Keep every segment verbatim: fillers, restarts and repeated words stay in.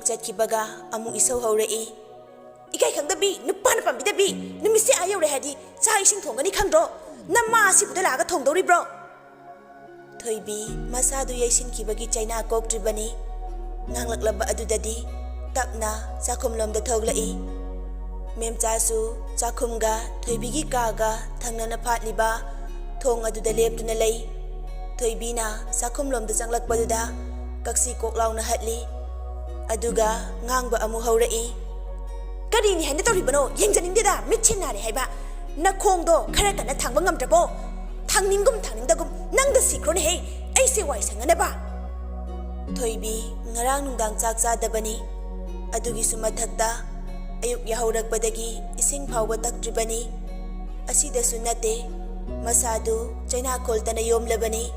ꯆꯠꯈꯤꯕꯒ ꯑꯃꯨꯛ ꯏꯁꯧ ꯍꯧꯔꯛꯏ꯫ "ꯏꯀꯥꯏ ꯈꯪꯗꯕꯤ, ꯅꯨꯄꯥꯅ ꯄꯥꯝꯕꯤꯗꯕꯤ, ꯅꯨꯃꯤꯠꯁꯦ ꯑꯥ ꯌꯧꯔꯦ ꯍꯥꯏꯗꯤ ꯆꯥꯛ ꯏꯁꯤꯡ ꯊꯣꯡꯒꯅꯤ ꯈꯪꯗ꯭ꯔꯣ? ꯅꯃꯥ ꯑꯁꯤꯕꯨꯗ ꯂꯥꯛꯑꯒ ꯊꯣꯡꯗꯧꯔꯤꯕ꯭ꯔꯣ?" ꯊꯣꯏꯕꯤ ꯃꯁꯥꯗꯨ ꯌꯩꯁꯤꯟꯈꯤꯕꯒꯤ ꯆꯩꯅꯥ ꯀꯣꯛꯇ꯭ꯔꯤꯕꯅꯤ꯫ ꯉꯥꯡꯂꯛꯂꯕ ꯑꯗꯨꯗꯗꯤ ꯇꯞꯅ ꯆꯥꯛꯈꯨꯝꯂꯣꯝꯗ ꯊꯣꯛꯂꯛꯏ꯫ ꯃꯦꯝꯆꯥꯁꯨ ꯆꯥꯛꯈꯨꯝꯒ ꯊꯣꯏꯕꯤꯒꯤ ꯀꯥꯒ ꯊꯪꯅꯅ ꯐꯥꯠꯂꯤꯕ ꯊꯣꯡ ꯑꯗꯨꯗ ꯂꯦꯞꯇꯨꯅ ꯂꯩ꯫ ꯊꯣꯏꯕꯤꯅ ꯆꯥꯛꯈꯨꯝꯂꯣꯝꯗ ꯆꯪꯂꯛꯄꯗꯨꯗ ꯀꯛꯁꯤ ꯀꯣꯛ ꯂꯥꯎꯅ ꯍꯠꯂꯤ꯫ ꯑꯗꯨꯒ ꯉꯥꯡꯕ ꯑꯃꯨꯛ ꯍꯧꯔꯛꯏ꯫ "ꯀꯔꯤꯅꯤ ꯍꯥꯏꯅ ꯇꯧꯔꯤꯕꯅꯣ? ꯌꯦꯡꯖꯅꯤꯡꯗꯦꯗ, ꯃꯤꯠꯁꯦ ꯅꯥꯔꯦ ꯍꯥꯏꯕ꯫ ꯅꯈꯣꯡꯗꯣ ꯈꯔ ꯀꯟꯅ ꯊꯥꯡꯕ ꯉꯝꯗ꯭ꯔꯕꯣ? ꯊꯥꯡꯅꯤꯡꯒꯨꯝ ꯊꯥꯡꯅꯤꯡꯗꯒꯨꯝ ꯅꯪꯗ ꯁꯤꯈ꯭ꯔꯣꯅꯦꯍꯦ, ꯑꯩꯁꯦ ꯋꯥꯏ ꯁꯪꯅꯅꯕ!" ꯊꯣꯏꯕꯤ ꯉꯔꯥꯡ ꯅꯨꯡꯗꯥꯡ ꯆꯥꯛ ꯆꯥꯗꯕꯅꯤ꯫ ꯑꯗꯨꯒꯤꯁꯨ ꯃꯊꯛꯇ ꯑꯌꯨꯛ ꯌꯥꯍꯧꯔꯛꯄꯗꯒꯤ ꯏꯁꯤꯡ ꯐꯥꯎꯕ ꯊꯛꯇ꯭ꯔꯤꯕꯅꯤ꯫ ꯑꯁꯤꯗꯁꯨ ꯅꯠꯇꯦ, ꯃꯁꯥꯗꯨ ꯆꯩꯅꯥꯈꯣꯜꯇꯅ ꯌꯣꯝꯂꯕꯅꯤ꯫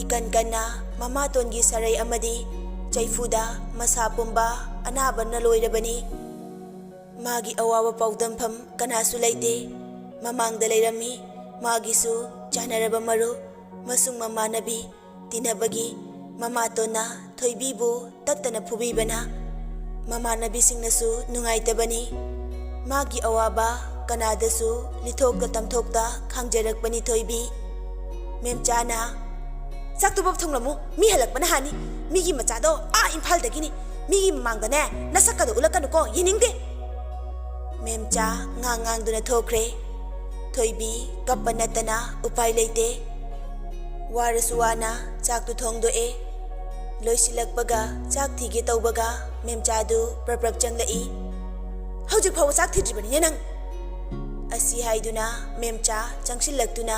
ꯏꯀꯟ ꯀꯟꯅ ꯃꯃꯥꯇꯣꯟꯒꯤ ꯁꯔꯩ ꯑꯃꯗꯤ ꯆꯩꯐꯨꯗ ꯃꯁꯥ ꯄꯨꯝꯕ ꯑꯅꯥꯕꯅ ꯂꯣꯏꯔꯕꯅꯤ꯫ ꯃꯥꯒꯤ ꯑꯋꯥꯕ ꯄꯥꯎꯗꯝꯐꯝ ꯀꯅꯥꯁꯨ ꯂꯩꯇꯦ꯫ ꯃꯃꯥꯡꯗ ꯂꯩꯔꯝꯃꯤ ꯃꯥꯒꯤꯁꯨ ꯆꯥꯟꯅꯔꯕ ꯃꯔꯨꯞ, ꯃꯁꯨꯡ ꯃꯃꯥꯟꯅꯕꯤ꯫ ꯇꯤꯟꯅꯕꯒꯤ ꯃꯃꯥꯇꯣꯟꯅ ꯊꯣꯏꯕꯤꯕꯨ ꯇꯠꯇꯅ ꯐꯨꯕꯤꯕꯅ ꯃꯃꯥꯟꯅꯕꯤꯁꯤꯡꯅꯁꯨ ꯅꯨꯡꯉꯥꯏꯇꯕꯅꯤ꯫ ꯃꯥꯒꯤ ꯑꯋꯥꯕ ꯀꯅꯥꯗꯁꯨ ꯂꯤꯊꯣꯛꯇ ꯇꯝꯊꯣꯛꯇ ꯈꯥꯡꯖꯔꯛꯄꯅꯤ ꯊꯣꯏꯕꯤ꯫ ꯃꯦꯝꯆꯥꯅ, "ꯆꯥꯛꯇꯨ ꯕꯞ ꯊꯣꯡꯂꯝꯃꯨ, ꯃꯤ ꯍꯜꯂꯛꯄꯅ ꯍꯥꯟꯅꯤ꯫ ꯃꯤꯒꯤ ꯃꯆꯥꯗꯣ ꯑꯥ ꯏꯝꯐꯥꯜꯗꯒꯤꯅꯤ, ꯃꯤꯒꯤ ꯃꯃꯥꯡꯗꯅꯦ ꯅꯁꯛꯀꯗꯣ ꯎꯠꯂꯛꯀꯅꯨꯀꯣ, ꯌꯦꯡꯅꯤꯡꯗꯦ!" ꯃꯦꯝꯆꯥ ꯉꯥꯡ ꯉꯥꯡꯗꯨꯅ ꯊꯣꯛꯈ꯭ꯔꯦ꯫ ꯊꯣꯏꯕꯤ ꯀꯞꯄ ꯅꯠꯇꯅ ꯎꯄꯥꯏ ꯂꯩꯇꯦ꯫ ꯋꯥꯔꯁꯨ ꯋꯥꯅ ꯆꯥꯛꯇꯨ ꯊꯣꯡꯗꯣꯛꯑꯦ꯫ ꯂꯣꯏꯁꯤꯜꯂꯛꯄꯒ ꯆꯥꯛ ꯊꯤꯒꯦ ꯇꯧꯕꯒ ꯃꯦꯝꯆꯥꯗꯨ ꯄ꯭ꯔꯞ ꯄ꯭ꯔꯞ ꯆꯪꯂꯛꯏ꯫ "ꯍꯧꯖꯤꯛ ꯐꯥꯎꯕ ꯆꯥꯛ ꯊꯤꯗ꯭ꯔꯤꯕꯅꯤꯅꯦ ꯅꯪ!" ꯑꯁꯤ ꯍꯥꯏꯗꯨꯅ ꯃꯦꯝꯆꯥ ꯆꯪꯁꯤꯜꯂꯛꯇꯨꯅ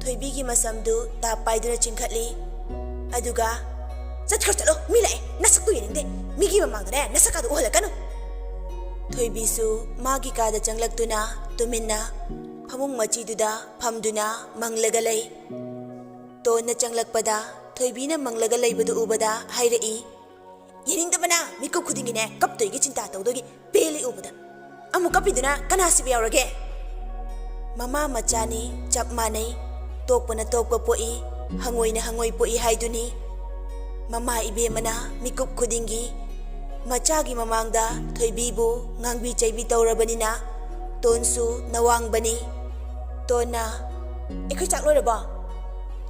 ꯊꯣꯏꯕꯤꯒꯤ ꯃꯁꯝꯗꯨ ꯇꯥꯞ ꯄꯥꯏꯗꯨꯅ ꯆꯤꯡꯈꯠꯂꯤ꯫ ꯑꯗꯨꯒ, "ꯆꯠꯈ꯭ꯔꯣ, ꯆꯠꯂꯣ, ꯃꯤ ꯂꯥꯛꯑꯦ, ꯅꯁꯛꯇꯨ ꯌꯦꯡꯅꯤꯡꯗꯦ, ꯃꯤꯒꯤ ꯃꯃꯥꯡꯗꯅꯦ ꯅꯁꯛꯀꯥꯗꯨ ꯎꯍꯜꯂꯛꯀꯅꯨ!" ꯊꯣꯏꯕꯤꯁꯨ ꯃꯥꯒꯤ ꯀꯥꯗ ꯆꯪꯂꯛꯇꯨꯅ ꯇꯨꯃꯤꯟꯅ ꯐꯃꯨꯡ ꯃꯆꯤꯗꯨꯗ ꯐꯝꯗꯨꯅ ꯃꯪꯂꯒ ꯂꯩ꯫ ꯇꯣꯟꯅ ꯆꯪꯂꯛꯄꯗ ꯊꯣꯏꯕꯤꯅ ꯃꯪꯂꯒ ꯂꯩꯕꯗꯨ ꯎꯕꯗ ꯍꯥꯏꯔꯛꯏ, "ꯌꯦꯡꯅꯤꯡꯗꯕꯅ ꯃꯤꯀꯨꯞ ꯈꯨꯗꯤꯡꯒꯤꯅꯦ ꯀꯞꯇꯣꯏꯒꯤ ꯆꯤꯟꯇꯥ ꯇꯧꯗꯣꯏꯒꯤ ꯄꯦꯜꯂꯤ ꯎꯕꯗ꯫ ꯑꯃꯨꯛ ꯀꯞꯄꯤꯗꯨꯅ ꯀꯅꯥ ꯁꯤꯕ ꯌꯥꯎꯔꯒꯦ?" ꯃꯃꯥ ꯃꯆꯥꯅꯤ ꯆꯞ ꯃꯥꯟꯅꯩ, ꯇꯣꯛꯄꯅ ꯇꯣꯛꯄ ꯄꯣꯛꯏ, ꯍꯉꯣꯏꯅ ꯍꯉꯣꯏ ꯄꯣꯛꯏ ꯍꯥꯏꯗꯨꯅꯤ꯫ ꯃꯃꯥ ꯏꯕꯦꯝꯃꯅ ꯃꯤꯀꯨꯞ ꯈꯨꯗꯤꯡꯒꯤ ꯃꯆꯥꯒꯤ ꯃꯃꯥꯡꯗ ꯊꯣꯏꯕꯤꯕꯨ ꯉꯥꯡꯕꯤ ꯆꯩꯕꯤ ꯇꯧꯔꯕꯅꯤꯅ ꯇꯣꯟꯁꯨ ꯅꯋꯥꯡꯕꯅꯤ꯫ ꯇꯣꯟꯅ, "ꯑꯩꯈꯣꯏ ꯆꯥꯛ ꯂꯣꯏꯔꯕꯣ?"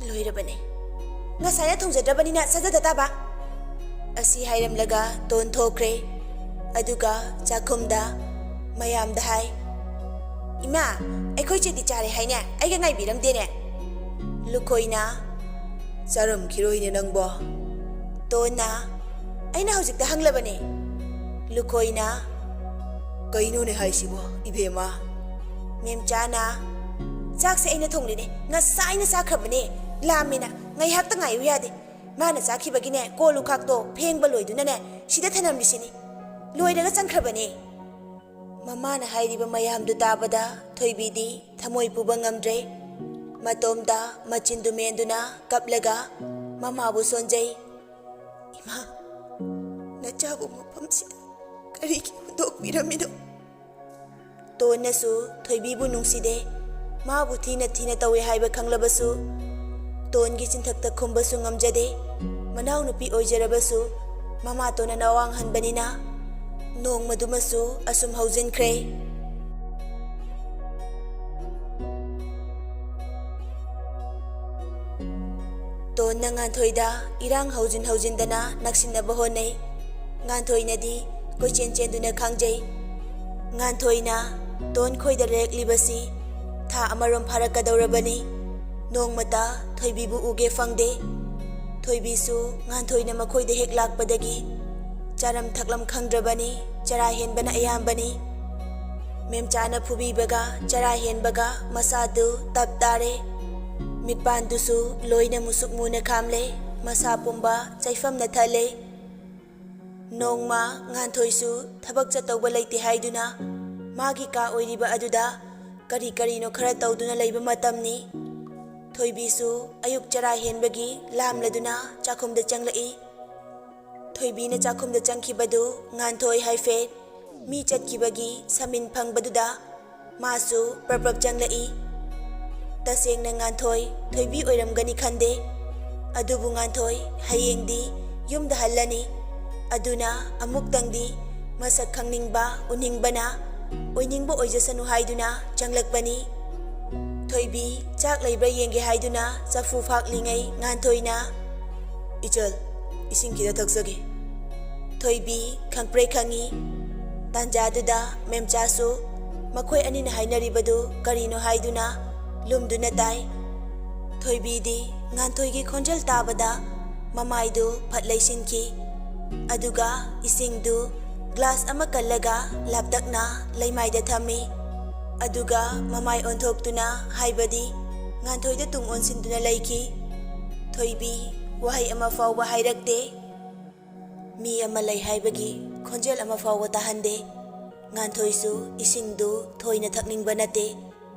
"ꯂꯣꯏꯔꯕꯅꯦ꯫ ꯉꯁꯥꯏꯅ ꯊꯣꯡꯖꯗ꯭ꯔꯕꯅꯤꯅ ꯆꯥꯖꯗ ꯇꯥꯕ꯫" ꯑꯁꯤ ꯍꯥꯏꯔꯝꯂꯒ ꯇꯣꯟ ꯊꯣꯛꯈ꯭ꯔꯦ꯫ ꯑꯗꯨꯒ ꯆꯥꯛꯈꯨꯝꯗ ꯃꯌꯥꯝꯗ ꯍꯥꯏ, "ꯏꯃꯥ, ꯑꯩꯈꯣꯏ ꯆꯦꯗꯤ ꯆꯥꯔꯦ ꯍꯥꯏꯅꯦ, ꯑꯩꯒ ꯉꯥꯏꯕꯤꯔꯝꯗꯦꯅꯦ꯫" ꯂꯨꯈꯣꯏꯅ, "ꯆꯥꯔꯝꯈꯤꯔꯣꯏꯅꯦ ꯅꯪꯕꯣ꯫" ꯇꯣꯟꯅ, "ꯑꯩꯅ ꯍꯧꯖꯤꯛꯇ ꯍꯪꯂꯕꯅꯦ꯫" ꯂꯨꯈꯣꯏꯅ, "ꯀꯩꯅꯣꯅꯦ ꯍꯥꯏꯁꯤꯕꯣ ꯏꯕꯦꯝꯃ?" ꯃꯦꯝꯆꯥꯅ, "ꯆꯥꯛꯁꯦ ꯑꯩꯅ ꯊꯣꯡꯂꯤꯅꯦ, ꯉꯁꯥꯏꯅ ꯆꯥꯈ꯭ꯔꯕꯅꯦ, ꯂꯥꯝꯃꯦꯅ꯫ ꯉꯥꯏꯍꯥꯛꯇ ꯉꯥꯏꯌꯨ ꯌꯥꯗꯦ꯫ ꯃꯥꯅ ꯆꯥꯈꯤꯕꯒꯤꯅꯦ ꯀꯣꯜ ꯂꯨꯈꯥꯛꯇꯣ ꯐꯦꯡꯕ ꯂꯣꯏꯗꯨꯅꯅꯦ ꯁꯤꯗ ꯊꯅꯝꯂꯤꯁꯤꯅꯤ꯫ ꯂꯣꯏꯔꯒ ꯆꯪꯈ꯭ꯔꯕꯅꯦ꯫" ꯃꯃꯥꯅ ꯍꯥꯏꯔꯤꯕ ꯃꯌꯥꯝꯗꯨ ꯇꯥꯕꯗ ꯊꯣꯏꯕꯤꯗꯤ ꯊꯃꯣꯏ ꯄꯨꯕ ꯉꯝꯗ꯭ꯔꯦ꯫ ꯃꯇꯣꯝꯇ ꯃꯆꯤꯟꯗꯨ ꯃꯦꯟꯗꯨꯅ ꯀꯞꯂꯒ ꯃꯃꯥꯕꯨ ꯁꯣꯟꯖꯩ꯫ "ꯏꯃꯥ, ꯅꯆꯥꯕꯨ ꯃꯐꯝꯁꯤꯗ ꯀꯔꯤꯒꯤ ꯍꯨꯟꯗꯣꯛꯄꯤꯔꯝꯃꯤꯅꯣ?" ꯇꯣꯟꯅꯁꯨ ꯊꯣꯏꯕꯤꯕꯨ ꯅꯨꯡꯁꯤꯗꯦ꯫ ꯃꯥꯕꯨ ꯊꯤꯅ ꯊꯤꯅ ꯇꯧꯏ ꯍꯥꯏꯕ ꯈꯪꯂꯕꯁꯨ, ꯇꯣꯟꯒꯤ ꯆꯤꯟꯊꯛꯇ ꯈꯨꯝꯕꯁꯨ ꯉꯝꯖꯗꯦ꯫ ꯃꯅꯥꯎꯅꯨꯄꯤ ꯑꯣꯏꯖꯔꯕꯁꯨ, ꯃꯃꯥꯇꯣꯟꯅ ꯅꯋꯥꯡꯍꯟꯕꯅꯤꯅ ꯅꯣꯡꯃꯗꯨꯃꯁꯨ ꯑꯁꯨꯝ ꯍꯧꯖꯤꯟꯈ꯭ꯔꯦ꯫ ꯇꯣꯟꯅ ꯉꯥꯟꯊꯣꯏꯗ ꯏꯔꯥꯡ ꯍꯧꯖꯤꯟ ꯍꯧꯖꯤꯟꯗꯅ ꯅꯛꯁꯤꯟꯅꯕ ꯍꯣꯠꯅꯩ꯫ ꯉꯥꯟꯊꯣꯏꯅꯗꯤ ꯀꯣꯏꯆꯦꯟ ꯆꯦꯟꯗꯨꯅ ꯈꯥꯡꯖꯩ꯫ ꯉꯥꯟꯊꯣꯏꯅ ꯇꯣꯟ ꯈꯣꯏꯗ ꯂꯩꯔꯛꯂꯤꯕꯁꯤ ꯊꯥ ꯑꯃꯔꯣꯝ ꯐꯥꯔꯛꯀꯗꯧꯔꯕꯅꯤ꯫ ꯅꯣꯡꯃꯇ ꯊꯣꯏꯕꯤꯕꯨ ꯎꯒꯦ ꯐꯪꯗꯦ꯫ ꯊꯣꯏꯕꯤꯁꯨ ꯉꯥꯟꯊꯣꯏꯅ ꯃꯈꯣꯏꯗ ꯍꯦꯛ ꯂꯥꯛꯄꯗꯒꯤ ꯆꯥꯔꯝ ꯊꯛꯂꯝ ꯈꯪꯗ꯭ꯔꯕꯅꯤ, ꯆꯔꯥ ꯍꯦꯟꯕꯅ ꯑꯌꯥꯝꯕꯅꯤ꯫ ꯃꯦꯝꯆꯥꯅ ꯐꯨꯕꯤꯕꯒ ꯆꯔꯥ ꯍꯦꯟꯕꯒ ꯃꯁꯥꯗꯨ ꯇꯞ ꯇꯥꯔꯦ꯫ ꯃꯤꯠꯄꯥꯟꯗꯨꯁꯨ ꯂꯣꯏꯅ ꯃꯨꯁꯨꯛ ꯃꯨꯅ ꯈꯥꯝꯂꯦ, ꯃꯁꯥ ꯄꯨꯝꯕ ꯆꯩꯐꯝꯅ ꯊꯜꯂꯦ꯫ ꯅꯣꯡꯃ ꯉꯥꯟꯊꯣꯏꯁꯨ ꯊꯕꯛ ꯆꯠꯇꯧꯕ ꯂꯩꯇꯦ ꯍꯥꯏꯗꯨꯅ ꯃꯥꯒꯤ ꯀꯥ ꯑꯣꯏꯔꯤꯕ ꯑꯗꯨꯗ ꯀꯔꯤ ꯀꯔꯤꯅꯣ ꯈꯔ ꯇꯧꯗꯨꯅ ꯂꯩꯕ ꯃꯇꯝꯅꯤ꯫ ꯊꯣꯏꯕꯤꯁꯨ ꯑꯌꯨꯛ ꯆꯔꯥ ꯍꯦꯟꯕꯒꯤ ꯂꯥꯝꯂꯗꯨꯅ ꯆꯥꯛꯈꯨꯝꯗ ꯆꯪꯂꯛꯏ꯫ ꯊꯣꯏꯕꯤꯅ ꯆꯥꯛꯈꯨꯝꯗ ꯆꯪꯈꯤꯕꯗꯨ ꯉꯥꯟꯊꯣꯏ ꯍꯥꯏꯐꯦꯠ ꯃꯤ ꯆꯠꯈꯤꯕꯒꯤ ꯁꯃꯤꯟ ꯐꯪꯕꯗꯨꯗ ꯃꯥꯁꯨ ꯄ꯭ꯔꯞ ꯄ꯭ꯔꯞ ꯆꯪꯂꯛꯏ꯫ ꯇꯁꯦꯡꯅ ꯉꯥꯟꯊꯣꯏ ꯊꯣꯏꯕꯤ ꯑꯣꯏꯔꯝꯒꯅꯤ ꯈꯟꯗꯦ꯫ ꯑꯗꯨꯕꯨ ꯉꯥꯟꯊꯣꯏ ꯍꯌꯦꯡꯗꯤ ꯌꯨꯝꯗ ꯍꯜꯂꯅꯤ꯫ ꯑꯗꯨꯅ ꯑꯃꯨꯛꯇꯪꯗꯤ ꯃꯁꯛ ꯈꯪꯅꯤꯡꯕ, ꯎꯅꯤꯡꯕꯅ ꯑꯣꯏꯅꯤꯡꯕ ꯑꯣꯏꯖꯁꯅꯨ ꯍꯥꯏꯗꯨꯅ ꯆꯪꯂꯛꯄꯅꯤ꯫ ꯊꯣꯏꯕꯤ ꯆꯥꯛ ꯂꯩꯕ꯭ꯔꯥ ꯌꯦꯡꯒꯦ ꯍꯥꯏꯗꯨꯅ ꯆꯐꯨ ꯐꯥꯛꯂꯤꯉꯩ ꯉꯥꯟꯊꯣꯏꯅ, "ꯏꯆꯜ, ꯏꯁꯤꯡ ꯈꯤꯇ ꯊꯛꯆꯒꯦ꯫" ꯊꯣꯏꯕꯤ ꯈꯪꯄ꯭ꯔꯦꯛ ꯈꯪꯉꯤ꯫ ꯇꯥꯟꯖꯥꯗꯨꯗ ꯃꯦꯝꯆꯥꯁꯨ ꯃꯈꯣꯏ ꯑꯅꯤꯅ ꯍꯥꯏꯅꯔꯤꯕꯗꯨ ꯀꯔꯤꯅꯣ ꯍꯥꯏꯗꯨꯅ ꯂꯨꯝꯗꯨꯅ ꯇꯥꯏ꯫ ꯊꯣꯏꯕꯤꯗꯤ ꯉꯥꯟꯊꯣꯏꯒꯤ ꯈꯣꯟꯖꯦꯜ ꯇꯥꯕꯗ ꯃꯃꯥꯏꯗꯨ ꯐꯠ ꯂꯩꯁꯤꯟꯈꯤ꯫ ꯑꯗꯨꯒ ꯏꯁꯤꯡꯗꯨ ꯒ꯭ꯂꯥꯁ ꯑꯃ ꯀꯜꯂꯒ ꯂꯥꯞꯇꯛꯅ ꯂꯩꯃꯥꯏꯗ ꯊꯝꯃꯤ꯫ ꯑꯗꯨꯒ ꯃꯃꯥꯏ ꯑꯣꯟꯊꯣꯛꯇꯨꯅ, ꯍꯥꯏꯕꯗꯤ ꯉꯥꯟꯊꯣꯏꯗ ꯇꯨꯡ ꯑꯣꯟꯁꯤꯟꯗꯨꯅ ꯂꯩꯈꯤ꯫ ꯊꯣꯏꯕꯤ ꯋꯥꯍꯩ ꯑꯃ ꯐꯥꯎꯕ ꯍꯥꯏꯔꯛꯇꯦ꯫ ꯃꯤ ꯑꯃ ꯂꯩ ꯍꯥꯏꯕꯒꯤ ꯈꯣꯟꯖꯦꯜ ꯑꯃ ꯐꯥꯎꯕ ꯇꯥꯍꯟꯗꯦ꯫ ꯉꯥꯟꯊꯣꯏꯁꯨ ꯏꯁꯤꯡꯗꯨ ꯊꯣꯏꯅ ꯊꯛꯅꯤꯡꯕ ꯅꯠꯇꯦ꯫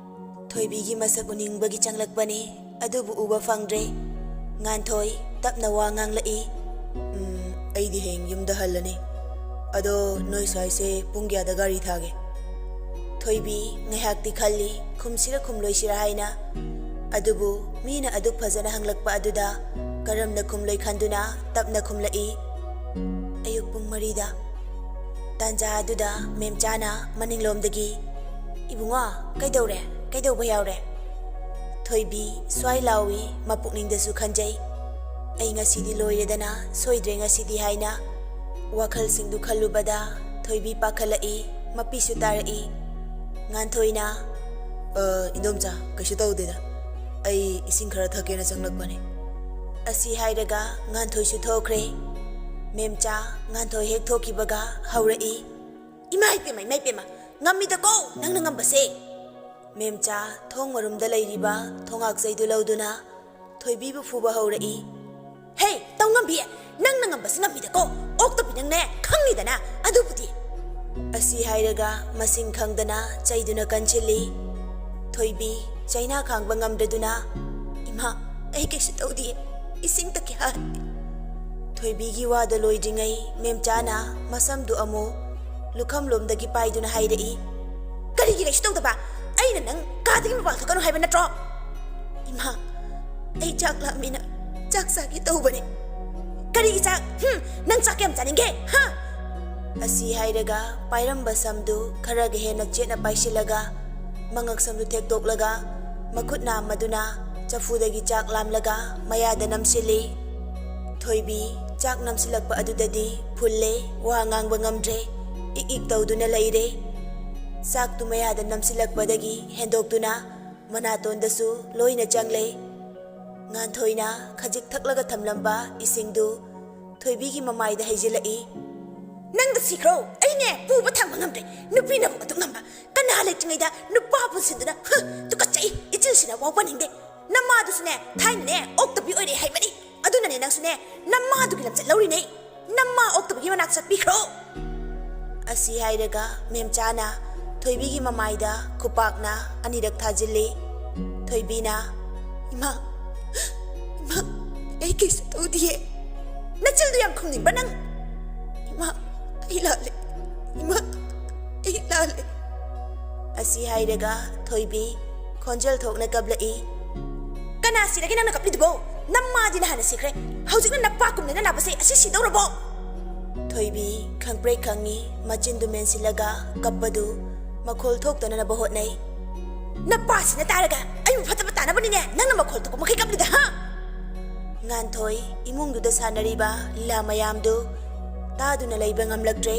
ꯊꯣꯏꯕꯤꯒꯤ ꯃꯁꯛ ꯎꯅꯤꯡꯕꯒꯤ ꯆꯪꯂꯛꯄꯅꯤ, ꯑꯗꯨꯕꯨ ꯎꯕ ꯐꯪꯗ꯭ꯔꯦ꯫ ꯉꯥꯟꯊꯣꯏ ꯇꯞꯅ ꯋꯥ ꯉꯥꯡꯂꯛꯏ꯫ "ꯎꯝ, ꯑꯩꯗꯤ ꯍꯌꯦꯡ ꯌꯨꯝꯗ ꯍꯜꯂꯅꯤ꯫ ꯑꯗꯣ ꯅꯣꯏ ꯁ꯭ꯋꯥꯏꯁꯦ ꯄꯨꯡ ꯀꯌꯥꯗ ꯒꯥꯔꯤ ꯊꯥꯒꯦ?" ꯊꯣꯏꯕꯤ ꯉꯥꯏꯍꯥꯛꯇꯤ ꯈꯜꯂꯤ, ꯈꯨꯝꯁꯤꯔ ꯈꯨꯝꯂꯣꯏꯁꯤꯔ ꯍꯥꯏꯅ꯫ ꯑꯗꯨꯕꯨ ꯃꯤꯅ ꯑꯗꯨꯛ ꯐꯖꯅ ꯍꯪꯂꯛꯄ ꯑꯗꯨꯗ ꯀꯔꯝꯅ ꯈꯨꯝꯂꯣꯏ ꯈꯟꯗꯨꯅ ꯇꯞꯅ ꯈꯨꯝꯂꯛꯏ, "ꯑꯌꯨꯛ ꯄꯨꯡ ꯃꯔꯤꯗ꯫" ꯇꯥꯟꯖꯥ ꯑꯗꯨꯗ ꯃꯦꯝꯆꯥꯅ ꯃꯅꯤꯡꯂꯣꯝꯗꯒꯤ, "ꯏꯕꯨꯡꯉꯣ, ꯀꯩꯗꯧꯔꯦ? ꯀꯩꯗꯧꯕ ꯌꯥꯎꯔꯦ?" ꯊꯣꯏꯕꯤ ꯁ꯭ꯋꯥꯏ ꯂꯥꯎꯏ, ꯃꯄꯨꯛꯅꯤꯡꯗꯁꯨ ꯈꯟꯖꯩ, "ꯑꯩ ꯉꯁꯤꯗꯤ ꯂꯣꯏꯔꯦꯗꯅ, ꯁꯣꯏꯗ꯭ꯔꯦ ꯉꯁꯤꯗꯤ" ꯍꯥꯏꯅ꯫ ꯋꯥꯈꯜꯁꯤꯡꯗꯨ ꯈꯜꯂꯨꯕꯗ ꯊꯣꯏꯕꯤ ꯄꯥꯈꯠꯂꯛꯏ, ꯃꯄꯤꯁꯨ ꯇꯥꯔꯛꯏ꯫ ꯉꯥꯟꯊꯣꯏꯅ, "ꯑ, ꯏꯟꯗꯣꯝꯆꯥ, ꯀꯩꯁꯨ ꯇꯧꯗꯦꯗ꯫ ꯑꯩ ꯏꯁꯤꯡ ꯈꯔ ꯊꯛꯀꯦꯅ ꯆꯪꯂꯛꯄꯅꯦ꯫" ꯑꯁꯤ ꯍꯥꯏꯔꯒ ꯉꯥꯟꯊꯣꯏꯁꯨ ꯊꯣꯛꯈ꯭ꯔꯦ꯫ ꯃꯦꯝꯆꯥ ꯉꯥꯟꯊꯣꯏ ꯍꯦꯛ ꯊꯣꯛꯈꯤꯕꯒ ꯍꯧꯔꯛꯏ, "ꯏꯃꯥ ꯏꯄꯦꯝꯃ, ꯏꯃꯥ ꯏꯄꯦꯝꯃ, ꯉꯝꯃꯤꯗꯀꯣ ꯅꯪꯅ ꯉꯝꯕꯁꯦ!" ꯃꯦꯝꯆꯥ ꯊꯣꯡ ꯃꯔꯨꯝꯗ ꯂꯩꯔꯤꯕ ꯊꯣꯉꯥꯛꯆꯩꯗꯨ ꯂꯧꯗꯨꯅ ꯊꯣꯏꯕꯤꯕꯨ ꯐꯨꯕ ꯍꯧꯔꯛꯏ꯫ "ꯍꯦ, ꯇꯧ ꯉꯝꯕꯤ! ꯅꯪꯅ ꯉꯝꯕꯁꯤ ꯉꯝꯃꯤꯗꯀꯣ! ꯑꯣꯛꯇꯕꯤ ꯅꯪꯅꯦ, ꯈꯪꯅꯤꯗꯅ ꯑꯗꯨꯕꯨꯗꯤ!" ꯑꯁꯤ ꯍꯥꯏꯔꯒ ꯃꯁꯤꯡ ꯈꯪꯗꯅ ꯆꯩꯗꯨꯅ ꯀꯟꯁꯤꯜꯂꯤ꯫ ꯊꯣꯏꯕꯤ ꯆꯩꯅꯥ ꯈꯥꯡꯕ ꯉꯝꯗ꯭ꯔꯗꯨꯅ, "ꯏꯃꯥ, ꯑꯩ ꯀꯩꯁꯨ ꯇꯧꯗꯤꯌꯦ, ꯏꯁꯤꯡ ꯊꯛꯀꯦ ꯍꯥꯏ꯫" ꯊꯣꯏꯕꯤꯒꯤ ꯋꯥꯗꯣ ꯂꯣꯏꯗ꯭ꯔꯤꯉꯩ ꯃꯦꯝꯆꯥꯅ ꯃꯁꯝꯗꯨ ꯑꯃꯨꯛ ꯂꯨꯈꯝꯂꯣꯝꯗꯒꯤ ꯄꯥꯏꯗꯨꯅ ꯍꯥꯏꯔꯛꯏ, "ꯀꯔꯤꯒꯤ ꯀꯩꯁꯨ ꯇꯧꯗꯕ? ꯑꯩꯅ ꯅꯪ ꯀꯥꯗꯒꯤ ꯃꯄꯥꯟ ꯊꯣꯛꯀꯅꯨ ꯍꯥꯏꯕ ꯅꯠꯇ꯭ꯔꯣ?" "ꯏꯃꯥ, ꯑꯩ ꯆꯥꯛ ꯂꯥꯝꯃꯤꯅ ꯆꯥꯛ ꯆꯥꯒꯦ ꯇꯧꯕꯅꯦ꯫" ꯀꯔꯤꯒꯤ ꯆꯥꯛ? ꯍꯨꯝ, ꯅꯪ ꯆꯥꯛ ꯀꯌꯥꯝ ꯆꯥꯅꯤꯡꯒꯦ? ꯍꯥ? ꯑꯁꯤ ꯍꯥꯏꯔꯒ ꯄꯥꯏꯔꯝꯕ ꯁꯝꯗꯨ ꯈꯔꯒ ꯍꯦꯟꯅ ꯆꯦꯠꯅ ꯄꯥꯏꯁꯤꯜꯂꯒ, ꯃꯉꯛ ꯁꯝꯗꯨ ꯊꯦꯛꯇꯣꯛꯂꯒ, ꯃꯈꯨꯠ ꯅꯥꯝꯃꯗꯨꯅ ꯆꯐꯨꯗꯒꯤ ꯆꯥꯛ ꯂꯥꯝꯂꯒ ꯃꯌꯥꯗ ꯅꯝꯁꯤꯜꯂꯤ꯫ ꯊꯣꯏꯕꯤ ꯆꯥꯛ ꯅꯝꯁꯤꯜꯂꯛꯄ ꯑꯗꯨꯗꯗꯤ ꯐꯨꯜꯂꯦ, ꯋꯥ ꯉꯥꯡꯕ ꯉꯝꯗ꯭ꯔꯦ, ꯏꯛ ꯏꯛ ꯇꯧꯗꯨꯅ ꯂꯩꯔꯦ꯫ ꯆꯥꯛꯇꯨ ꯃꯌꯥꯗ ꯅꯝꯁꯤꯜꯂꯛꯄꯗꯒꯤ ꯍꯦꯟꯗꯣꯛꯇꯨꯅ ꯃꯅꯥꯇꯣꯟꯗꯁꯨ ꯂꯣꯏꯅ ꯆꯪꯂꯦ꯫ ꯉꯥꯟꯊꯣꯏꯅ ꯈꯖꯤꯛ ꯊꯛꯂꯒ ꯊꯝꯂꯝꯕ ꯏꯁꯤꯡꯗꯨ ꯊꯣꯏꯕꯤꯒꯤ ꯃꯃꯥꯏꯗ ꯍꯩꯖꯤꯜꯂꯛꯏ꯫ "ꯅꯪꯗ ꯁꯤꯈ꯭ꯔꯣ, ꯑꯩꯅꯦ ꯄꯨꯕ ꯊꯥꯡꯕ ꯉꯝꯗ꯭ꯔꯦ, ꯅꯨꯄꯤꯅꯕꯨ ꯑꯗꯨꯛ ꯉꯝꯕ, ꯀꯅꯥ ꯂꯩꯇ꯭ꯔꯤꯉꯩꯗ ꯅꯨꯄꯥ ꯄꯨꯟꯁꯤꯟꯗꯨꯅ, ꯍ, ꯇꯨꯀꯠꯆꯩ, ꯏꯆꯤꯜꯁꯤꯅ ꯋꯥ ꯄꯟꯅꯤꯡꯗꯦ, ꯅꯃꯥꯗꯨꯁꯨꯅꯦ ꯊꯥꯏꯅꯅꯦ ꯑꯣꯛꯇꯕꯤ ꯑꯣꯏꯔꯦ ꯍꯥꯏꯕꯅꯤ, ꯑꯗꯨꯅꯅꯦ ꯅꯪꯁꯨꯅꯦ ꯅꯃꯥꯗꯨꯒꯤ ꯂꯝꯆꯠ ꯂꯧꯔꯤꯅꯦ, ꯅꯃꯥ ꯑꯣꯛꯇꯕꯒꯤ ꯃꯅꯥꯛ ꯆꯠꯄꯤꯈ꯭ꯔꯣ"꯫ ꯑꯁꯤ ꯍꯥꯏꯔꯒ ꯃꯦꯝꯆꯥꯅ ꯊꯣꯏꯕꯤꯒꯤ ꯃꯃꯥꯏꯗ ꯈꯨꯄꯥꯛꯅ ꯑꯅꯤꯔꯛ ꯊꯥꯖꯤꯜꯂꯤ꯫ ꯊꯣꯏꯕꯤꯅ, "ꯏꯃꯥ, ꯏꯃꯥ, ꯑꯩ ꯀꯩꯁꯨ ꯇꯧꯗꯤꯌꯦ꯫ ꯅꯆꯤꯜꯗꯨ ꯌꯥꯝ ꯈꯨꯝꯅꯤꯡꯕ꯭ꯔꯥ ꯅꯪ? ꯏꯃꯥ, ꯑꯩ ꯂꯥꯜꯂꯦ꯫ ꯏꯃꯥ, ꯑꯩ ꯂꯥꯜꯂꯦ"꯫ ꯑꯁꯤ ꯍꯥꯏꯔꯒ ꯊꯣꯏꯕꯤ ꯈꯣꯟꯖꯦꯜ ꯊꯣꯛꯅ ꯀꯞꯂꯛꯏ꯫ "ꯀꯅꯥ ꯁꯤꯔꯒꯦ ꯅꯪꯅ ꯀꯞꯂꯤꯗꯨꯕꯣ? ꯅꯃꯥꯗꯤ ꯅꯍꯥꯟꯅ ꯁꯤꯈ꯭ꯔꯦ꯫ ꯍꯧꯖꯤꯛꯅ ꯅꯄꯥ ꯀꯨꯝꯅ ꯅꯅꯥꯕꯁꯦ ꯑꯁꯤ ꯁꯤꯗꯧꯔꯕꯣ?" ꯊꯣꯏꯕꯤ ꯈꯪꯄ꯭ꯔꯦꯛ ꯈꯪꯉꯤ, ꯃꯆꯤꯟꯗꯨ ꯃꯦꯟꯁꯤꯜꯂꯒ ꯀꯞꯄꯗꯨ ꯃꯈꯣꯜ ꯊꯣꯛꯇꯅꯅꯕ ꯍꯣꯠꯅꯩ꯫ "ꯅꯄꯥꯁꯤꯅ ꯇꯥꯔꯒ ꯑꯩꯕꯨ ꯐꯠꯇꯕ ꯇꯥꯅꯕꯅꯤꯅꯦ ꯅꯪꯅ ꯃꯈꯣꯜ ꯊꯣꯛꯄ ꯃꯈꯩ ꯀꯞꯂꯤꯗꯣ, ꯍꯥ?" ꯉꯥꯟꯊꯣꯏ ꯏꯃꯨꯡꯗꯨꯗ ꯁꯥꯟꯅꯔꯤꯕ ꯂꯤꯂꯥ ꯃꯌꯥꯝꯗꯨ ꯇꯥꯗꯨꯅ ꯂꯩꯕ ꯉꯝꯂꯛꯇ꯭ꯔꯦ꯫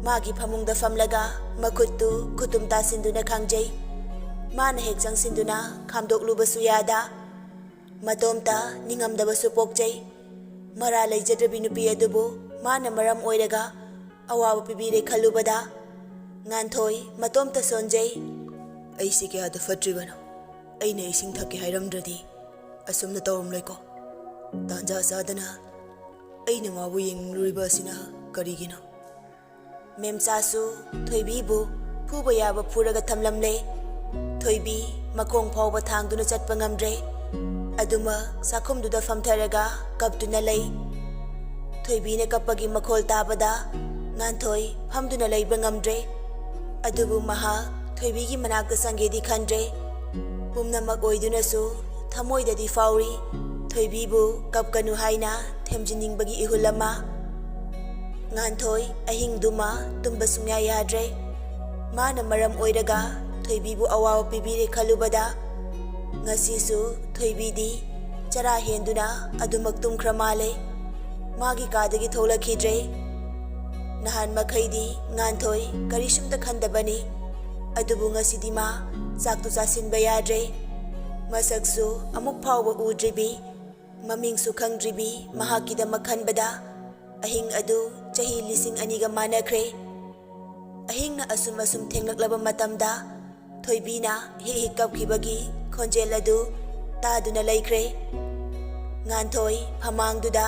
ꯃꯥꯒꯤ ꯐꯃꯨꯡꯗ ꯐꯝꯂꯒ ꯃꯈꯨꯠꯇꯨ ꯈꯨꯇꯨꯝ ꯇꯥꯁꯤꯟꯗꯨꯅ ꯈꯥꯡꯖꯩ꯫ ꯃꯥꯅ ꯍꯦꯛ ꯆꯪꯁꯤꯟꯗꯨꯅ ꯈꯥꯝꯗꯣꯛꯂꯨꯕꯁꯨ ꯌꯥꯗ꯫ ꯃꯇꯣꯝꯇ ꯅꯤꯡꯉꯝꯗꯕꯁꯨ ꯄꯣꯛꯆꯩ꯫ ꯃꯔꯥ ꯂꯩꯖꯗ꯭ꯔꯕꯤ ꯅꯨꯄꯤ ꯑꯗꯨꯕꯨ ꯃꯥꯅ ꯃꯔꯝ ꯑꯣꯏꯔꯒ ꯑꯋꯥꯕ ꯄꯤꯕꯤꯔꯦ ꯈꯜꯂꯨꯕꯗ ꯉꯥꯟꯊꯣꯏ ꯃꯇꯣꯝꯇ ꯁꯣꯟꯖꯩ꯫ "ꯑꯩꯁꯤ ꯀꯌꯥꯗ ꯐꯠꯇ꯭ꯔꯤꯕꯅꯣ? ꯑꯩꯅ ꯏꯁꯤꯡ ꯊꯛꯀꯦ ꯍꯥꯏꯔꯝꯗ꯭ꯔꯗꯤ ꯑꯁꯨꯝꯅ ꯇꯧꯔꯝꯂꯣꯏꯀꯣ꯫ ꯇꯥꯟꯖꯥ ꯆꯥꯗꯅ ꯑꯩꯅ ꯃꯥꯕꯨ ꯌꯦꯡꯂꯨꯔꯤꯕ ꯑꯁꯤꯅ ꯀꯔꯤꯒꯤꯅꯣ?" ꯃꯦꯝꯆꯥꯁꯨ ꯊꯣꯏꯕꯤꯕꯨ ꯐꯨꯕ ꯌꯥꯕ ꯐꯨꯔꯒ ꯊꯝꯂꯝꯂꯦ꯫ ꯊꯣꯏꯕꯤ ꯃꯈꯣꯡ ꯐꯥꯎꯕ ꯊꯥꯡꯗꯨꯅ ꯆꯠꯄ ꯉꯝꯗ꯭ꯔꯦ꯫ ꯑꯗꯨꯃꯛ ꯆꯥꯛꯈꯨꯝꯗꯨꯗ ꯐꯝꯊꯔꯒ ꯀꯞꯇꯨꯅ ꯂꯩ꯫ ꯊꯣꯏꯕꯤꯅ ꯀꯞꯄꯒꯤ ꯃꯈꯣꯜ ꯇꯥꯕꯗ ꯉꯥꯟꯊꯣꯏ ꯐꯝꯗꯨꯅ ꯂꯩꯕ ꯉꯝꯗ꯭ꯔꯦ꯫ ꯑꯗꯨꯕꯨ ꯃꯍꯥꯛ ꯊꯣꯏꯕꯤꯒꯤ ꯃꯅꯥꯛꯇ ꯆꯪꯒꯦꯗꯤ ꯈꯟꯗ꯭ꯔꯦ꯫ ꯄꯨꯝꯅꯃꯛ ꯑꯣꯏꯗꯨꯅꯁꯨ ꯊꯃꯣꯏꯗꯗꯤ ꯐꯥꯎꯔꯤ꯫ ꯊꯣꯏꯕꯤꯕꯨ ꯀꯞꯀꯅꯨ ꯍꯥꯏꯅ ꯊꯦꯝꯖꯤꯟꯅꯤꯡꯕꯒꯤ ꯏꯍꯨꯜ ꯑꯃ꯫ ꯉꯥꯟꯊꯣꯏ ꯑꯍꯤꯡꯗꯨꯃ ꯇꯨꯝꯕ ꯁꯨꯡꯌꯥ ꯌꯥꯗ꯭ꯔꯦ꯫ ꯃꯥꯅ ꯃꯔꯝ ꯑꯣꯏꯔꯒ ꯊꯣꯏꯕꯤꯕꯨ ꯑꯋꯥꯕ ꯄꯤꯕꯤꯔꯦ ꯈꯜꯂꯨꯕꯗ, ꯉꯁꯤꯁꯨ ꯊꯣꯏꯕꯤꯗꯤ ꯆꯔꯥ ꯍꯦꯟꯗꯨꯅ ꯑꯗꯨꯃꯛ ꯇꯨꯝꯈ꯭ꯔ ꯃꯥꯜꯂꯦ꯫ ꯃꯥꯒꯤ ꯀꯥꯗꯒꯤ ꯊꯣꯛꯂꯛꯈꯤꯗ꯭ꯔꯦ꯫ ꯅꯍꯥꯟ ꯃꯈꯩꯗꯤ ꯉꯥꯟꯊꯣꯏ ꯀꯔꯤꯁꯨꯝꯇ ꯈꯟꯗꯕꯅꯤ, ꯑꯗꯨꯕꯨ ꯉꯁꯤꯗꯤ ꯃꯥ ꯆꯥꯛꯇꯨ ꯆꯥꯁꯤꯟꯕ ꯌꯥꯗ꯭ꯔꯦ꯫ ꯃꯁꯛꯁꯨ ꯑꯃꯨꯛ ꯐꯥꯎꯕ ꯎꯗ꯭ꯔꯤꯕꯤ, ꯃꯃꯤꯡꯁꯨ ꯈꯪꯗ꯭ꯔꯤꯕꯤ ꯃꯍꯥꯛꯀꯤꯗꯃꯛ ꯈꯟꯕꯗ, ꯑꯍꯤꯡ ꯑꯗꯨ ꯆꯍꯤ ꯂꯤꯁꯤꯡ ꯑꯅꯤꯒ ꯃꯥꯟꯅꯈ꯭ꯔꯦ꯫ ꯑꯍꯤꯡꯅ ꯑꯁꯨꯝ ꯑꯁꯨꯝ ꯊꯦꯡꯂꯛꯂꯕ ꯃꯇꯝꯗ, ꯊꯣꯏꯕꯤꯅ ꯍꯤꯛ ꯍꯤꯛ ꯀꯞꯈꯤꯕꯒꯤ ꯈꯣꯟꯖꯦꯜ ꯑꯗꯨ ꯇꯥꯗꯨꯅ ꯂꯩꯈ꯭ꯔꯦ꯫ ꯉꯥꯟꯊꯣꯏ ꯐꯃꯥꯡꯗꯨꯗ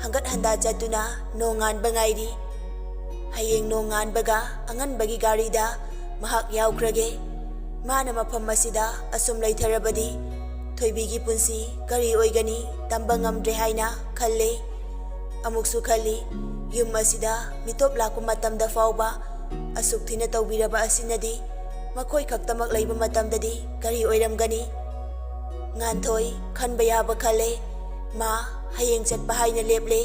ꯍꯪꯒꯠ ꯍꯟꯗꯥ ꯆꯠꯇꯨꯅ ꯅꯣꯡꯉꯥꯟꯕ ꯉꯥꯏꯔꯤ꯫ ꯍꯌꯦꯡ ꯅꯣꯡꯉꯥꯟꯕꯒ ꯑꯉꯟꯕꯒꯤ ꯒꯥꯔꯤꯗ ꯃꯍꯥꯛ ꯌꯥꯎꯈ꯭ꯔꯒꯦ꯫ ꯃꯥꯅ ꯃꯐꯝ ꯑꯁꯤꯗ ꯑꯁꯨꯝ ꯂꯩꯊꯔꯕꯗꯤ ꯊꯣꯏꯕꯤꯒꯤ ꯄꯨꯟꯁꯤ ꯀꯔꯤ ꯑꯣꯏꯒꯅꯤ ꯇꯝꯕ ꯉꯝꯗ꯭ꯔꯦ ꯍꯥꯏꯅ ꯈꯜꯂꯤ꯫ ꯑꯃꯨꯛꯁꯨ ꯈꯜꯂꯤ, ꯌꯨꯝ ꯑꯁꯤꯗ ꯃꯤꯇꯣꯞ ꯂꯥꯛꯄ ꯃꯇꯝꯗ ꯐꯥꯎꯕ ꯑꯁꯨꯛ ꯊꯤꯅ ꯇꯧꯕꯤꯔꯕ ꯑꯁꯤꯅꯗꯤ ꯃꯈꯣꯏ ꯈꯛꯇꯃꯛ ꯂꯩꯕ ꯃꯇꯝꯗꯗꯤ ꯀꯔꯤ ꯑꯣꯏꯔꯝꯒꯅꯤ? ꯉꯥꯟꯊꯣꯏ ꯈꯟꯕ ꯌꯥꯕ ꯈꯜꯂꯦ꯫ ꯃꯥ ꯍꯌꯦꯡ ꯆꯠꯄ ꯍꯥꯏꯅ ꯂꯦꯞꯂꯦ꯫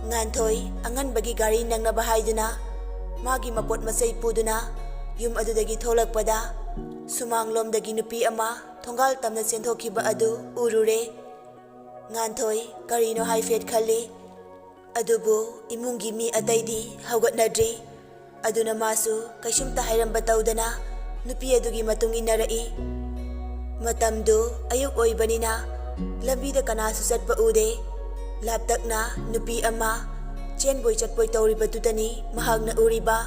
ꯉꯥꯟꯊꯣꯏ ꯑꯉꯟꯕꯒꯤ ꯒꯥꯔꯤ ꯅꯪꯅꯕ ꯍꯥꯏꯗꯨꯅ ꯃꯥꯒꯤ ꯃꯄꯣꯠ ꯃꯆꯩ ꯄꯨꯗꯨꯅ ꯌꯨꯝ ꯑꯗꯨꯗꯒꯤ ꯊꯣꯛꯂꯛꯄꯗ, ꯁꯨꯃꯥꯡꯂꯣꯝꯗꯒꯤ ꯅꯨꯄꯤ ꯑꯃ ꯊꯣꯡꯒꯥꯜ ꯇꯝꯅ ꯆꯦꯟꯊꯣꯛꯈꯤꯕ ꯑꯗꯨ ꯎꯔꯨꯔꯦ꯫ ꯉꯥꯟꯊꯣꯏ ꯀꯔꯤꯅꯣ ꯍꯥꯏꯐꯦꯠ ꯈꯜꯂꯤ꯫ ꯑꯗꯨꯕꯨ ꯏꯃꯨꯡꯒꯤ ꯃꯤ ꯑꯇꯩꯗꯤ ꯍꯧꯒꯠꯅꯗ꯭ꯔꯤ꯫ ꯑꯗꯨꯅ ꯃꯥꯁꯨ ꯀꯩꯁꯨꯝꯇ ꯍꯥꯏꯔꯝꯕ ꯇꯧꯗꯅ ꯅꯨꯄꯤ ꯑꯗꯨꯒꯤ ꯃꯇꯨꯡ ꯏꯟꯅꯔꯛꯏ꯫ ꯃꯇꯝꯗꯨ ꯑꯌꯨꯛ ꯑꯣꯏꯕꯅꯤꯅ ꯂꯝꯕꯤꯗ ꯀꯅꯥꯁꯨ ꯆꯠꯄ ꯎꯗꯦ꯫ ꯂꯥꯞꯇꯛꯅ ꯅꯨꯄꯤ ꯑꯃ ꯆꯦꯟꯕꯣꯏ ꯆꯠꯄꯣꯏ ꯇꯧꯔꯤꯕꯗꯨꯗꯅꯤ ꯃꯍꯥꯛꯅ ꯎꯔꯤꯕ꯫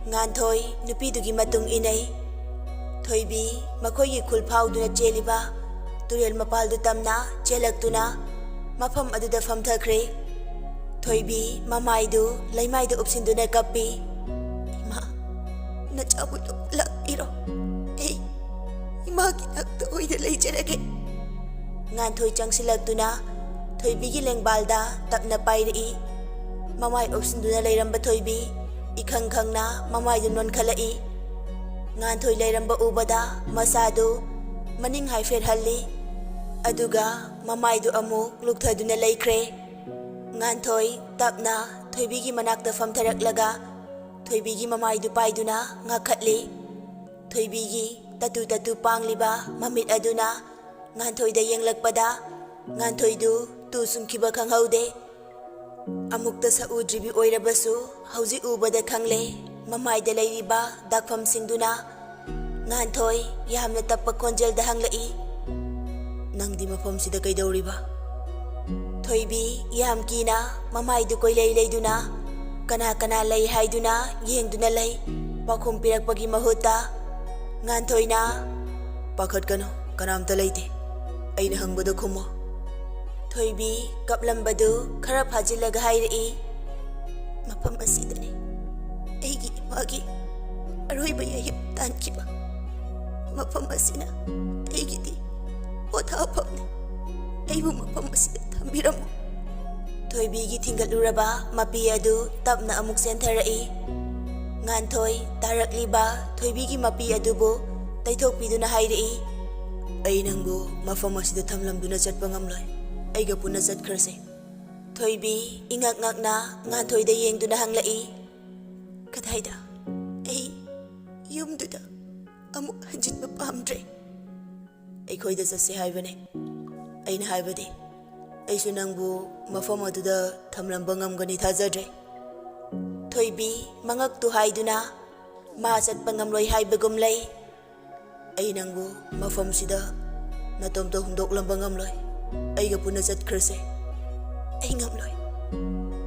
ꯉꯥꯟꯊꯣꯏ ꯅꯨꯄꯤꯗꯨꯒꯤ ꯃꯇꯨꯡ ꯏꯟꯅꯩ꯫ ꯊꯣꯏꯕꯤ ꯃꯈꯣꯏꯒꯤ ꯈꯨꯜ ꯐꯥꯎꯗꯨꯅ ꯆꯦꯜꯂꯤꯕ ꯇꯨꯔꯦꯜ ꯃꯄꯥꯜꯗꯨ ꯇꯝꯅ ꯆꯦꯜꯂꯛꯇꯨꯅ ꯃꯐꯝ ꯑꯗꯨꯗ ꯐꯝꯊꯈ꯭ꯔꯦ꯫ ꯊꯣꯏꯕꯤ ꯃꯃꯥꯏꯗꯨ ꯂꯩꯃꯥꯏꯗ ꯎꯞꯁꯤꯟꯗꯨꯅ ꯀꯞꯄꯤ꯫ "ꯏꯃꯥ, ꯅꯆꯥꯕꯨ ꯂꯥꯛꯄꯤꯔꯣ꯫ ꯑꯩ ꯏꯃꯥꯒꯤ ꯅꯥꯛꯇ ꯑꯣꯏꯅ ꯂꯩꯖꯔꯒꯦ꯫" ꯉꯥꯟꯊꯣꯏ ꯆꯪꯁꯤꯜꯂꯛꯇꯨꯅ ꯊꯣꯏꯕꯤꯒꯤ ꯂꯦꯡꯕꯥꯜꯗ ꯇꯞꯅ ꯄꯥꯏꯔꯛꯏ꯫ ꯃꯃꯥꯏ ꯎꯞꯁꯤꯟꯗꯨꯅ ꯂꯩꯔꯝꯕ ꯊꯣꯏꯕꯤ ꯏꯈꯪ ꯈꯪꯅ ꯃꯃꯥꯏꯗꯨ ꯅꯣꯟꯈꯠꯂꯛꯏ꯫ ꯉꯥꯟꯊꯣꯏ ꯂꯩꯔꯝꯕ ꯎꯕꯗ ꯃꯁꯥꯗꯨ ꯃꯅꯤꯡ ꯍꯥꯏꯐꯦꯠ ꯍꯜꯂꯤ꯫ ꯑꯗꯨꯒ ꯃꯃꯥꯏꯗꯨ ꯑꯃꯨꯛ ꯂꯨꯛꯊꯗꯨꯅ ꯂꯩꯈ꯭ꯔꯦ꯫ ꯉꯥꯟꯊꯣꯏ ꯇꯞꯅ ꯊꯣꯏꯕꯤꯒꯤ ꯃꯅꯥꯛꯇ ꯐꯝꯊꯔꯛꯂꯒ ꯊꯣꯏꯕꯤꯒꯤ ꯃꯃꯥꯏꯗꯨ ꯄꯥꯏꯗꯨꯅ ꯉꯥꯛꯈꯠꯂꯤ꯫ ꯊꯣꯏꯕꯤꯒꯤ ꯇꯇꯨ ꯇꯇꯨ ꯄꯥꯡꯂꯤꯕ ꯃꯃꯤꯠ ꯑꯗꯨꯅ ꯉꯥꯟꯊꯣꯏꯗ ꯌꯦꯡꯂꯛꯄꯗ ꯉꯥꯟꯊꯣꯏꯗꯨ ꯇꯨ ꯁꯨꯝꯈꯤꯕ ꯈꯪꯍꯧꯗꯦ꯫ ꯑꯃꯨꯛꯇ ꯁꯛꯎꯗ꯭ꯔꯤꯕꯤ ꯑꯣꯏꯔꯕꯁꯨ ꯍꯧꯖꯤꯛ ꯎꯕꯗ ꯈꯪꯂꯦ ꯃꯃꯥꯏꯗ ꯂꯩꯔꯤꯕ ꯗꯥꯛꯐꯝꯁꯤꯡꯗꯨꯅ꯫ ꯉꯥꯟꯊꯣꯏ ꯌꯥꯝꯅ ꯇꯞꯄ ꯈꯣꯟꯖꯦꯜꯗ ꯍꯪꯂꯛꯏ, "ꯅꯪꯗꯤ ꯃꯐꯝꯁꯤꯗ ꯀꯩꯗꯧꯔꯤꯕ?" ꯊꯣꯏꯕꯤ ꯌꯥꯝ ꯀꯤꯅ ꯃꯃꯥꯏꯗꯨ ꯀꯣꯏꯂꯩ ꯂꯩꯗꯨꯅ ꯀꯅꯥ ꯀꯅꯥ ꯂꯩ ꯍꯥꯏꯗꯨꯅ ꯌꯦꯡꯗꯨꯅ ꯂꯩ꯫ ꯄꯥꯎꯈꯨꯝ ꯄꯤꯔꯛꯄꯒꯤ ꯃꯍꯨꯠꯇ ꯉꯥꯟꯊꯣꯏꯅ, "ꯄꯥꯈꯠꯀꯅꯨ, ꯀꯅꯥꯝꯇ ꯂꯩꯇꯦ꯫ ꯑꯩꯅ ꯍꯪꯕꯗ ꯈꯨꯝꯃꯣ꯫" ꯊꯣꯏꯕꯤ ꯀꯞꯂꯝꯕꯗꯨ ꯈꯔ ꯐꯥꯖꯤꯜꯂꯒ ꯍꯥꯏꯔꯛꯏ, "ꯃꯐꯝ ꯑꯁꯤꯗꯅꯤ ꯑꯩꯒꯤ ꯏꯃꯥꯒꯤ ꯑꯔꯣꯏꯕ ꯌꯥꯏꯐ ꯇꯥꯟꯈꯤꯕ꯫ ꯃꯐꯝ ꯑꯁꯤꯅ ꯑꯩꯒꯤꯗꯤ ꯄꯣꯊꯥꯐꯝꯅꯤ꯫ ꯑꯩꯕꯨ ꯃꯐꯝ ꯑꯁꯤꯗ ꯊꯝꯕꯤꯔꯝꯃꯨ꯫" ꯊꯣꯏꯕꯤꯒꯤ ꯊꯤꯡꯒꯠꯂꯨꯔꯕ ꯃꯄꯤ ꯑꯗꯨ ꯇꯞꯅ ꯑꯃꯨꯛ ꯆꯦꯟꯊꯔꯛꯏ꯫ ꯉꯥꯟꯊꯣꯏ ꯇꯥꯔꯛꯂꯤꯕ ꯊꯣꯏꯕꯤꯒꯤ ꯃꯄꯤ ꯑꯗꯨꯕꯨ ꯇꯩꯊꯣꯛꯄꯤꯗꯨꯅ ꯍꯥꯏꯔꯛꯏ, "ꯑꯩ ꯅꯪꯕꯨ ꯃꯐꯝ ꯑꯁꯤꯗ ꯊꯝꯂꯝꯗꯨꯅ ꯆꯠꯄ ꯉꯝꯂꯣꯏ꯫ ꯑꯩꯒ ꯄꯨꯟꯅ ꯆꯠꯈ꯭ꯔꯁꯦ꯫" ꯊꯣꯏꯕꯤ ꯏꯉꯛ ꯉꯛꯅ ꯉꯥꯟꯊꯣꯏꯗ ꯌꯦꯡꯗꯨꯅ ꯍꯪꯂꯛꯏ, "ꯀꯗꯥꯏꯗ? ꯑꯩ ꯌꯨꯝꯗꯨꯗ ꯑꯃꯨꯛ ꯍꯟꯖꯤꯟꯕ ꯄꯥꯝꯗ꯭ꯔꯦ꯫" "ꯑꯩꯈꯣꯏꯗ ꯆꯠꯁꯦ ꯍꯥꯏꯕꯅꯦ꯫ ꯑꯩꯅ ꯍꯥꯏꯕꯗꯤ, ꯑꯩꯁꯨ ꯅꯪꯕꯨ ꯃꯐꯝ ꯑꯗꯨꯗ ꯊꯝꯂꯝꯕ ꯉꯝꯒꯅꯤ ꯊꯥꯖꯗ꯭ꯔꯦ꯫" ꯊꯣꯏꯕꯤ ꯃꯉꯛꯇꯨ ꯍꯥꯏꯗꯨꯅ ꯃꯥ ꯆꯠꯄ ꯉꯝꯂꯣꯏ ꯍꯥꯏꯕꯒꯨꯝ ꯂꯩ꯫ "ꯑꯩ ꯅꯪꯕꯨ ꯃꯐꯝꯁꯤꯗ ꯅꯇꯣꯝꯇ ꯍꯨꯟꯗꯣꯛꯂꯝꯕ ꯉꯝꯂꯣꯏ꯫ ꯑꯩꯒ ꯄꯨꯟꯅ ꯆꯠꯈ꯭ꯔꯁꯦ꯫" "ꯑꯩ ꯉꯝꯂꯣꯏ꯫"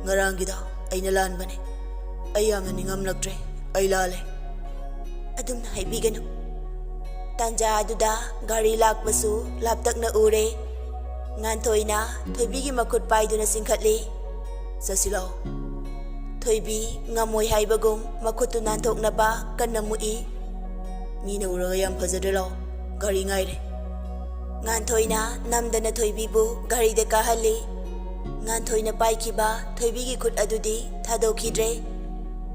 "ꯉꯔꯥꯡꯒꯤꯗꯣ ꯑꯩꯅ ꯂꯥꯟꯕꯅꯦ꯫ ꯑꯩ ꯌꯥꯝꯅ ꯅꯤꯡꯉꯝꯂꯛꯇ꯭ꯔꯦ꯫ ꯑꯩ ꯂꯥꯜꯂꯦ꯫" "ꯑꯗꯨꯝꯅ ꯍꯥꯏꯕꯤꯒꯅꯨ꯫" ꯇꯥꯟꯖꯥ ꯑꯗꯨꯗ ꯒꯥꯔꯤ ꯂꯥꯛꯄꯁꯨ ꯂꯥꯞꯇꯛꯅ ꯎꯔꯦ꯫ ꯉꯥꯟꯊꯣꯏꯅ ꯊꯣꯏꯕꯤꯒꯤ ꯃꯈꯨꯠ ꯄꯥꯏꯗꯨꯅ ꯆꯤꯡꯈꯠꯂꯤ꯫ "ꯆꯠꯁꯤ ꯂꯥꯛꯑꯣ꯫" ꯊꯣꯏꯕꯤ ꯉꯝꯃꯣꯏ ꯍꯥꯏꯕꯒꯨꯝ ꯃꯈꯨꯠꯇꯨ ꯅꯥꯟꯊꯣꯛꯅꯕ ꯀꯟꯅ ꯃꯨꯛꯏ꯫ "ꯃꯤꯅ ꯎꯔꯒ ꯌꯥꯝ ꯐꯖꯗ꯭ꯔꯦ, ꯂꯥꯛꯑꯣ, ꯒꯥꯔꯤ ꯉꯥꯏꯔꯦ꯫" ꯉꯥꯟꯊꯣꯏꯅ ꯅꯝꯗꯅ ꯊꯣꯏꯕꯤꯕꯨ ꯒꯥꯔꯤꯗ ꯀꯥꯍꯜꯂꯤ꯫ ꯉꯥꯟꯊꯣꯏꯅ ꯄꯥꯏꯈꯤꯕ ꯊꯣꯏꯕꯤꯒꯤ ꯈꯨꯠ ꯑꯗꯨꯗꯤ ꯊꯥꯗꯣꯛꯈꯤꯗ꯭ꯔꯦ꯫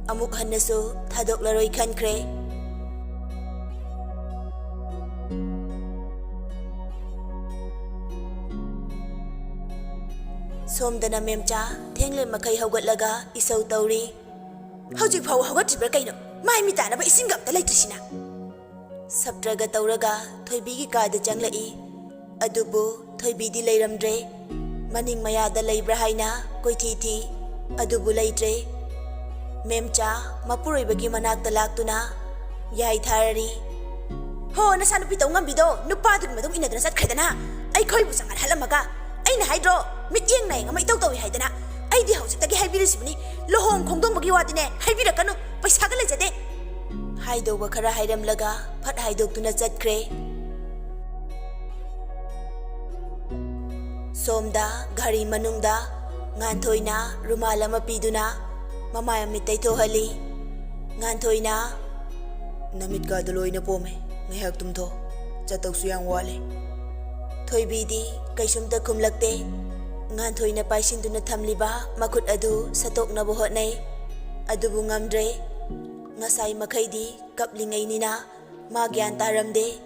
ꯑꯃꯨꯛ ꯍꯟꯅꯁꯨ ꯊꯥꯗꯣꯛꯂꯔꯣꯏ ꯈꯟꯈ꯭ꯔꯦ꯫ ꯁꯣꯝꯗꯅ ꯃꯦꯝꯆꯥ ꯊꯦꯡꯂꯦ ꯃꯈꯩ ꯍꯧꯒꯠꯂꯒ ꯏꯁꯧ ꯇꯧꯔꯤ꯫ "ꯍꯧꯖꯤꯛ ꯐꯥꯎꯕ ꯍꯧꯒꯠꯇ꯭ꯔꯤꯕ꯭ꯔꯥ ꯀꯩꯅꯣ? ꯃꯥꯏ ꯃꯤꯠ ꯇꯥꯅꯕ ꯏꯁꯤꯡꯒ ꯑꯝꯇ ꯂꯩꯇ꯭ꯔꯤꯁꯤꯅ?" ꯁꯞꯇ꯭ꯔꯒ ꯇꯧꯔꯒ ꯊꯣꯏꯕꯤꯒꯤ ꯀꯥꯗ ꯆꯪꯂꯛꯏ꯫ ꯑꯗꯨꯕꯨ ꯊꯣꯏꯕꯤꯗꯤ ꯂꯩꯔꯝꯗ꯭ꯔꯦ꯫ ꯃꯅꯤꯡ ꯃꯌꯥꯗ ꯂꯩꯕ꯭ꯔꯥ ꯍꯥꯏꯅ ꯀꯣꯏꯊꯤ ꯊꯤ, ꯑꯗꯨꯕꯨ ꯂꯩꯇ꯭ꯔꯦ꯫ ꯃꯦꯝꯆꯥ ꯃꯄꯨꯔꯣꯏꯕꯒꯤ ꯃꯅꯥꯛꯇ ꯂꯥꯛꯇꯨꯅ ꯌꯥꯏ ꯊꯥꯔꯔꯤ꯫ "ꯍꯣ, ꯅꯆꯥꯅꯨꯄꯤ ꯇꯧ ꯉꯝꯕꯤꯗꯣ ꯅꯨꯄꯥꯗꯨꯒꯤ ꯃꯇꯨꯡ ꯏꯟꯅꯗꯅ ꯆꯠꯈ꯭ꯔꯦꯗꯅ, ꯑꯩꯈꯣꯏꯕꯨ ꯆꯪꯍꯜꯍꯜꯂꯝꯃꯒ꯫ ꯑꯩꯅ ꯍꯥꯏꯗ꯭ꯔꯣ, ꯃꯤꯠꯌꯦꯡ ꯅꯥꯌꯦꯡ ꯑꯃ ꯏꯇꯧ ꯇꯧꯏ ꯍꯥꯏꯗꯅ? ꯑꯩꯗꯤ ꯍꯧꯖꯤꯛꯇꯒꯤ ꯍꯥꯏꯕꯤꯔꯤꯁꯤꯕꯨꯅꯤ, ꯂꯨꯍꯣꯡ ꯈꯣꯡꯗꯣꯡꯕꯒꯤ ꯋꯥꯗꯤꯅꯦ ꯍꯥꯏꯕꯤꯔꯛꯀꯅꯨ, ꯄꯩꯁꯥꯒ ꯂꯩꯖꯗꯦ꯫" ꯍꯥꯏꯗꯧꯕ ꯈꯔ ꯍꯥꯏꯔꯝꯂꯒ ꯐꯠ ꯍꯥꯏꯗꯣꯛꯇꯨꯅ ꯆꯠꯈ꯭ꯔꯦ꯫ ꯁꯣꯝꯗ ꯘꯔꯤ ꯃꯅꯨꯡꯗ ꯉꯥꯟꯊꯣꯏꯅ ꯔꯨꯃꯥꯜ ꯑꯃ ꯄꯤꯗꯨꯅ ꯃꯃꯥꯏ ꯃꯃꯤꯠ ꯇꯩꯊꯣꯛꯍꯜꯂꯤ꯫ ꯉꯥꯟꯊꯣꯏꯅ, "ꯅꯃꯤꯠꯀꯥꯗꯣ ꯂꯣꯏꯅ ꯄꯣꯝꯃꯦ, ꯉꯥꯏꯍꯥꯛ ꯇꯨꯝꯊꯣꯛ, ꯆꯠꯇꯧꯁꯨ ꯌꯥꯝ ꯋꯥꯠꯂꯤ꯫" ꯊꯣꯏꯕꯤꯗꯤ ꯀꯩꯁꯨꯝꯇ ꯈꯨꯝꯂꯛꯇꯦ꯫ ꯉꯥꯟꯊꯣꯏꯅ ꯄꯥꯏꯁꯤꯟꯗꯨꯅ ꯊꯝꯂꯤꯕ ꯃꯈꯨꯠ ꯑꯗꯨ ꯁꯠꯇꯣꯛꯅꯕ ꯍꯣꯠꯅꯩ, ꯑꯗꯨꯕꯨ ꯉꯝꯗ꯭ꯔꯦ꯫ ꯉꯁꯥꯏ ꯃꯈꯩꯗꯤ ꯀꯞꯂꯤꯉꯩꯅꯤꯅ ꯃꯥ ꯒ꯭ꯌꯥꯟ ꯇꯥꯔꯝꯗꯦ꯫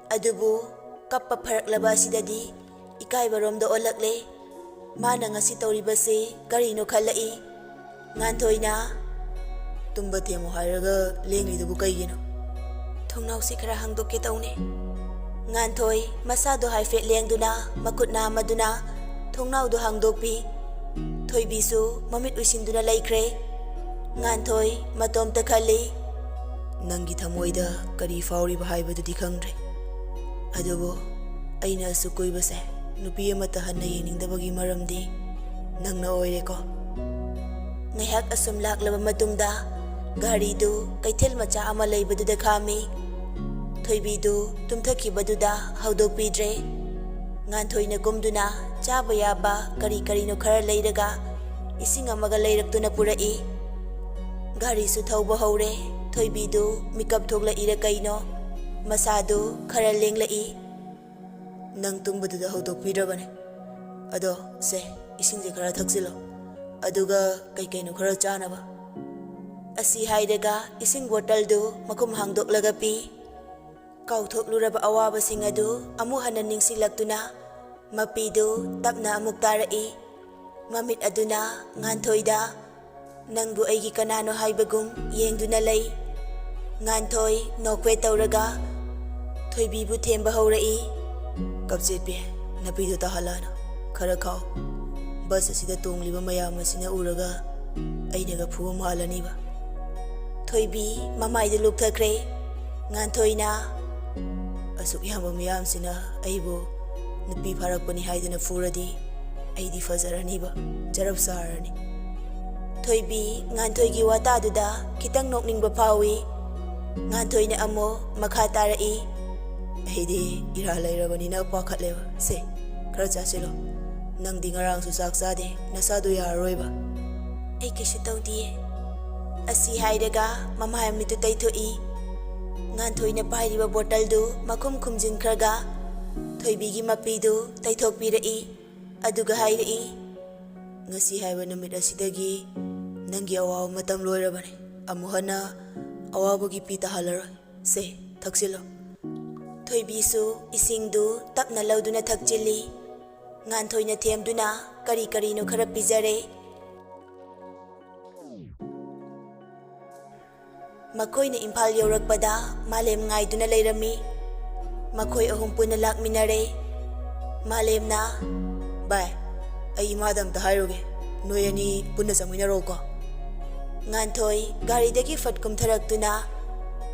ꯑꯗꯨꯕꯨ ꯀꯞꯄ ꯐꯔꯛꯂꯕ ꯑꯁꯤꯗꯗꯤ ꯏꯀꯥꯏꯕꯔꯣꯝꯗ ꯑꯣꯜꯂꯛꯂꯦ꯫ ꯃꯥꯅ ꯉꯁꯤ ꯇꯧꯔꯤꯕꯁꯤ ꯀꯔꯤꯅꯣ ꯈꯜꯂꯛꯏ꯫ ꯉꯥꯟꯊꯣꯏꯅ, "ꯇꯨꯝꯕ ꯊꯦꯝꯃꯨ ꯍꯥꯏꯔꯒ ꯂꯦꯡꯂꯤꯗꯨꯕꯨ ꯀꯩꯒꯤꯅꯣ?" "ꯊꯣꯡꯅꯥꯎꯁꯤ ꯈꯔ ꯍꯥꯡꯗꯣꯛꯀꯦ ꯇꯧꯅꯦ꯫" ꯉꯥꯟꯊꯣꯏ ꯃꯁꯥꯗꯣ ꯍꯥꯏꯐꯦꯠ ꯂꯦꯡꯗꯨꯅ ꯃꯈꯨꯠ ꯅꯥꯝꯃꯗꯨꯅ ꯊꯣꯡꯅꯥꯎꯗꯨ ꯍꯥꯡꯗꯣꯛꯄꯤ꯫ ꯊꯣꯏꯕꯤꯁꯨ ꯃꯃꯤꯠ ꯎꯏꯁꯤꯟꯗꯨꯅ ꯂꯩꯈ꯭ꯔꯦ꯫ ꯉꯥꯟꯊꯣꯏ ꯃꯇꯣꯝꯇ ꯈꯜꯂꯤ꯫ "ꯅꯪꯒꯤ ꯊꯃꯣꯏꯗ ꯀꯔꯤ ꯐꯥꯎꯔꯤꯕ ꯍꯥꯏꯕꯗꯨꯗꯤ ꯈꯪꯗ꯭ꯔꯦ꯫ ꯑꯗꯨꯕꯨ ꯑꯩꯅ ꯑꯁꯨꯛ ꯀꯨꯏꯕꯁꯦ ꯅꯨꯄꯤ ꯑꯃꯠꯇ ꯍꯟꯅ ꯌꯦꯡꯅꯤꯡꯗꯕꯒꯤ ꯃꯔꯝꯗꯤ ꯅꯪꯅ ꯑꯣꯏꯔꯦꯀꯣ꯫" ꯉꯥꯏꯍꯥꯛ ꯑꯁꯨꯝ ꯂꯥꯛꯂꯕ ꯃꯇꯨꯡꯗ ꯘꯔꯤꯗꯨ ꯀꯩꯊꯦꯜ ꯃꯆꯥ ꯑꯃ ꯂꯩꯕꯗꯨꯗ ꯈꯥꯝꯃꯤ꯫ ꯊꯣꯏꯕꯤꯗꯨ ꯇꯨꯝꯊꯈꯤꯕꯗꯨꯗ ꯍꯧꯗꯣꯛꯄꯤꯗ꯭ꯔꯦ꯫ ꯉꯥꯟꯊꯣꯏꯅ ꯀꯨꯝꯗꯨꯅ ꯆꯥꯕ ꯌꯥꯕ ꯀꯔꯤ ꯀꯔꯤꯅꯣ ꯈꯔ ꯂꯩꯔꯒ ꯏꯁꯤꯡ ꯑꯃꯒ ꯂꯩꯔꯛꯇꯨꯅ ꯄꯨꯔꯛꯏ꯫ ꯒꯥꯔꯤꯁꯨ ꯊꯧꯕ ꯍꯧꯔꯦ꯫ ꯊꯣꯏꯕꯤꯗꯨ ꯃꯤꯀꯞ ꯊꯣꯛꯂꯛꯏꯔ ꯀꯩꯅꯣ, ꯃꯁꯥꯗꯨ ꯈꯔ ꯂꯦꯡꯂꯛꯏ꯫ "ꯅꯪ ꯇꯨꯝꯕꯗꯨꯗ ꯍꯧꯗꯣꯛꯄꯤꯗ꯭ꯔꯕꯅꯦ꯫ ꯑꯗꯣ ꯁꯦ, ꯏꯁꯤꯡꯁꯦ ꯈꯔ ꯊꯛꯆꯤꯜꯂꯣ, ꯑꯗꯨꯒ ꯀꯩ ꯀꯩꯅꯣ ꯈꯔ ꯆꯥꯅꯕ꯫" ꯑꯁꯤ ꯍꯥꯏꯔꯒ ꯏꯁꯤꯡ ꯕꯣꯇꯜꯗꯨ ꯃꯈꯨꯝ ꯍꯥꯡꯗꯣꯛꯂꯒ ꯄꯤ꯫ ꯀꯥꯎꯊꯣꯛꯂꯨꯔꯕ ꯑꯋꯥꯕꯁꯤꯡ ꯑꯗꯨ ꯑꯃꯨꯛ ꯍꯟꯅ ꯅꯤꯡꯁꯤꯡꯂꯛꯇꯨꯅ ꯃꯄꯤꯗꯨ ꯇꯞꯅ ꯑꯃꯨꯛ ꯇꯥꯔꯛꯏ꯫ ꯃꯃꯤꯠ ꯑꯗꯨꯅ ꯉꯥꯟꯊꯣꯏꯗ "ꯅꯪꯕꯨ ꯑꯩꯒꯤ ꯀꯅꯥꯅꯣ?" ꯍꯥꯏꯕꯒꯨꯝ ꯌꯦꯡꯗꯨꯅ ꯂꯩ꯫ ꯉꯥꯟꯊꯣꯏ ꯅꯣꯛꯐꯦꯠ ꯇꯧꯔꯒ ꯊꯣꯏꯕꯤꯕꯨ ꯊꯦꯝꯕ ꯍꯧꯔꯛꯏ꯫ "ꯀꯞꯆꯦꯠꯄꯤ, ꯅꯄꯤꯗꯨ ꯇꯥꯍꯜꯂꯅꯨ꯫ ꯈꯔ ꯈꯥꯎ꯫ ꯕꯁ ꯑꯁꯤꯗ ꯇꯣꯡꯂꯤꯕ ꯃꯌꯥꯝ ꯑꯁꯤꯅ ꯎꯔꯒ ꯑꯩꯅꯒ ꯐꯨꯕ ꯃꯥꯜꯂꯅꯤꯕ꯫" ꯊꯣꯏꯕꯤ ꯃꯃꯥꯏꯗꯨ ꯂꯨꯞꯊꯈ꯭ꯔꯦ꯫ ꯉꯥꯟꯊꯣꯏꯅ, "ꯑꯁꯨꯛ ꯌꯥꯝꯕ ꯃꯤꯌꯥꯝꯁꯤꯅ ꯑꯩꯕꯨ ꯅꯨꯄꯤ ꯐꯥꯔꯛꯄꯅꯤ ꯍꯥꯏꯗꯨꯅ ꯐꯨꯔꯗꯤ ꯑꯩꯗꯤ ꯐꯖꯔꯅꯤꯕ, ꯖꯔꯞ ꯆꯥꯔꯅꯤ꯫" ꯊꯣꯏꯕꯤ ꯉꯥꯟꯊꯣꯏꯒꯤ ꯋꯥꯇꯥꯗꯨꯗ ꯈꯤꯇꯪ ꯅꯣꯛꯅꯤꯡꯕ ꯐꯥꯎꯏ꯫ ꯉꯥꯟꯊꯣꯏꯅ ꯑꯃꯨꯛ ꯃꯈꯥ ꯇꯥꯔꯛꯏ꯫ "ꯑꯩꯗꯤ ꯏꯔꯥ ꯂꯩꯔꯕꯅꯤꯅ ꯄꯥꯈꯠꯂꯦꯕ꯫ ꯁꯦ, ꯈꯔ ꯆꯥꯁꯤꯜꯂꯣ꯫ ꯅꯪꯗꯤ ꯉꯔꯥꯡꯁꯨ ꯆꯥꯛ ꯆꯥꯗꯦ, ꯅꯁꯥꯗꯣ ꯌꯥꯔꯔꯣꯏꯕ꯫" "ꯑꯩ ꯀꯩꯁꯨ ꯇꯧꯗꯤꯌꯦ꯫" ꯑꯁꯤ ꯍꯥꯏꯔꯒ ꯃꯃꯥꯏ ꯃꯃꯤꯠꯇꯨ ꯇꯩꯊꯣꯛꯏ꯫ ꯉꯥꯟꯊꯣꯏꯅ ꯄꯥꯏꯔꯤꯕ ꯕꯣꯇꯜꯗꯨ ꯃꯈꯨꯝ ꯈꯨꯝꯖꯤꯟꯈ꯭ꯔꯒ ꯊꯣꯏꯕꯤꯒꯤ ꯃꯄꯤꯗꯨ ꯇꯩꯊꯣꯛꯄꯤꯔꯛꯏ꯫ ꯑꯗꯨꯒ ꯍꯥꯏꯔꯛꯏ, "ꯉꯁꯤ ꯍꯥꯏꯕ ꯅꯨꯃꯤꯠ ꯑꯁꯤꯗꯒꯤ ꯅꯪꯒꯤ ꯑꯋꯥꯕ ꯃꯇꯝ ꯂꯣꯏꯔꯕꯅꯤ꯫ ꯑꯃꯨꯛ ꯍꯟꯅ ꯑꯋꯥꯕꯒꯤ ꯄꯤ ꯇꯥꯍꯜꯂꯔꯣꯏ꯫ ꯁꯦ, ꯊꯛꯆꯤꯜꯂꯣ꯫" ꯊꯣꯏꯕꯤꯁꯨ ꯏꯁꯤꯡꯗꯨ ꯇꯞꯅ ꯂꯧꯗꯨꯅ ꯊꯛꯆꯤꯜꯂꯤ꯫ ꯉꯥꯟꯊꯣꯏꯅ ꯊꯦꯝꯗꯨꯅ ꯀꯔꯤ ꯀꯔꯤꯅꯣ ꯈꯔ ꯄꯤꯖꯔꯦ꯫ ꯃꯈꯣꯏꯅ ꯏꯝꯐꯥꯜ ꯌꯧꯔꯛꯄꯗ ꯃꯥꯂꯦꯝ ꯉꯥꯏꯗꯨꯅ ꯂꯩꯔꯝꯃꯤ꯫ ꯃꯈꯣꯏ ꯑꯍꯨꯝ ꯄꯨꯟꯅ ꯂꯥꯛꯃꯤꯟꯅꯔꯦ꯫ ꯃꯥꯂꯦꯝꯅ, "ꯚꯥꯏ, ꯑꯩ ꯏꯃꯥꯗ ꯑꯝꯇ ꯍꯥꯏꯔꯨꯒꯦ꯫ ꯅꯣꯏ ꯑꯅꯤ ꯄꯨꯟꯅ ꯆꯪꯃꯤꯟꯅꯔꯛꯎꯀꯣ꯫" ꯉꯥꯟꯊꯣꯏ ꯒꯥꯔꯤꯗꯒꯤ ꯐꯠ ꯀꯨꯝꯊꯔꯛꯇꯨꯅ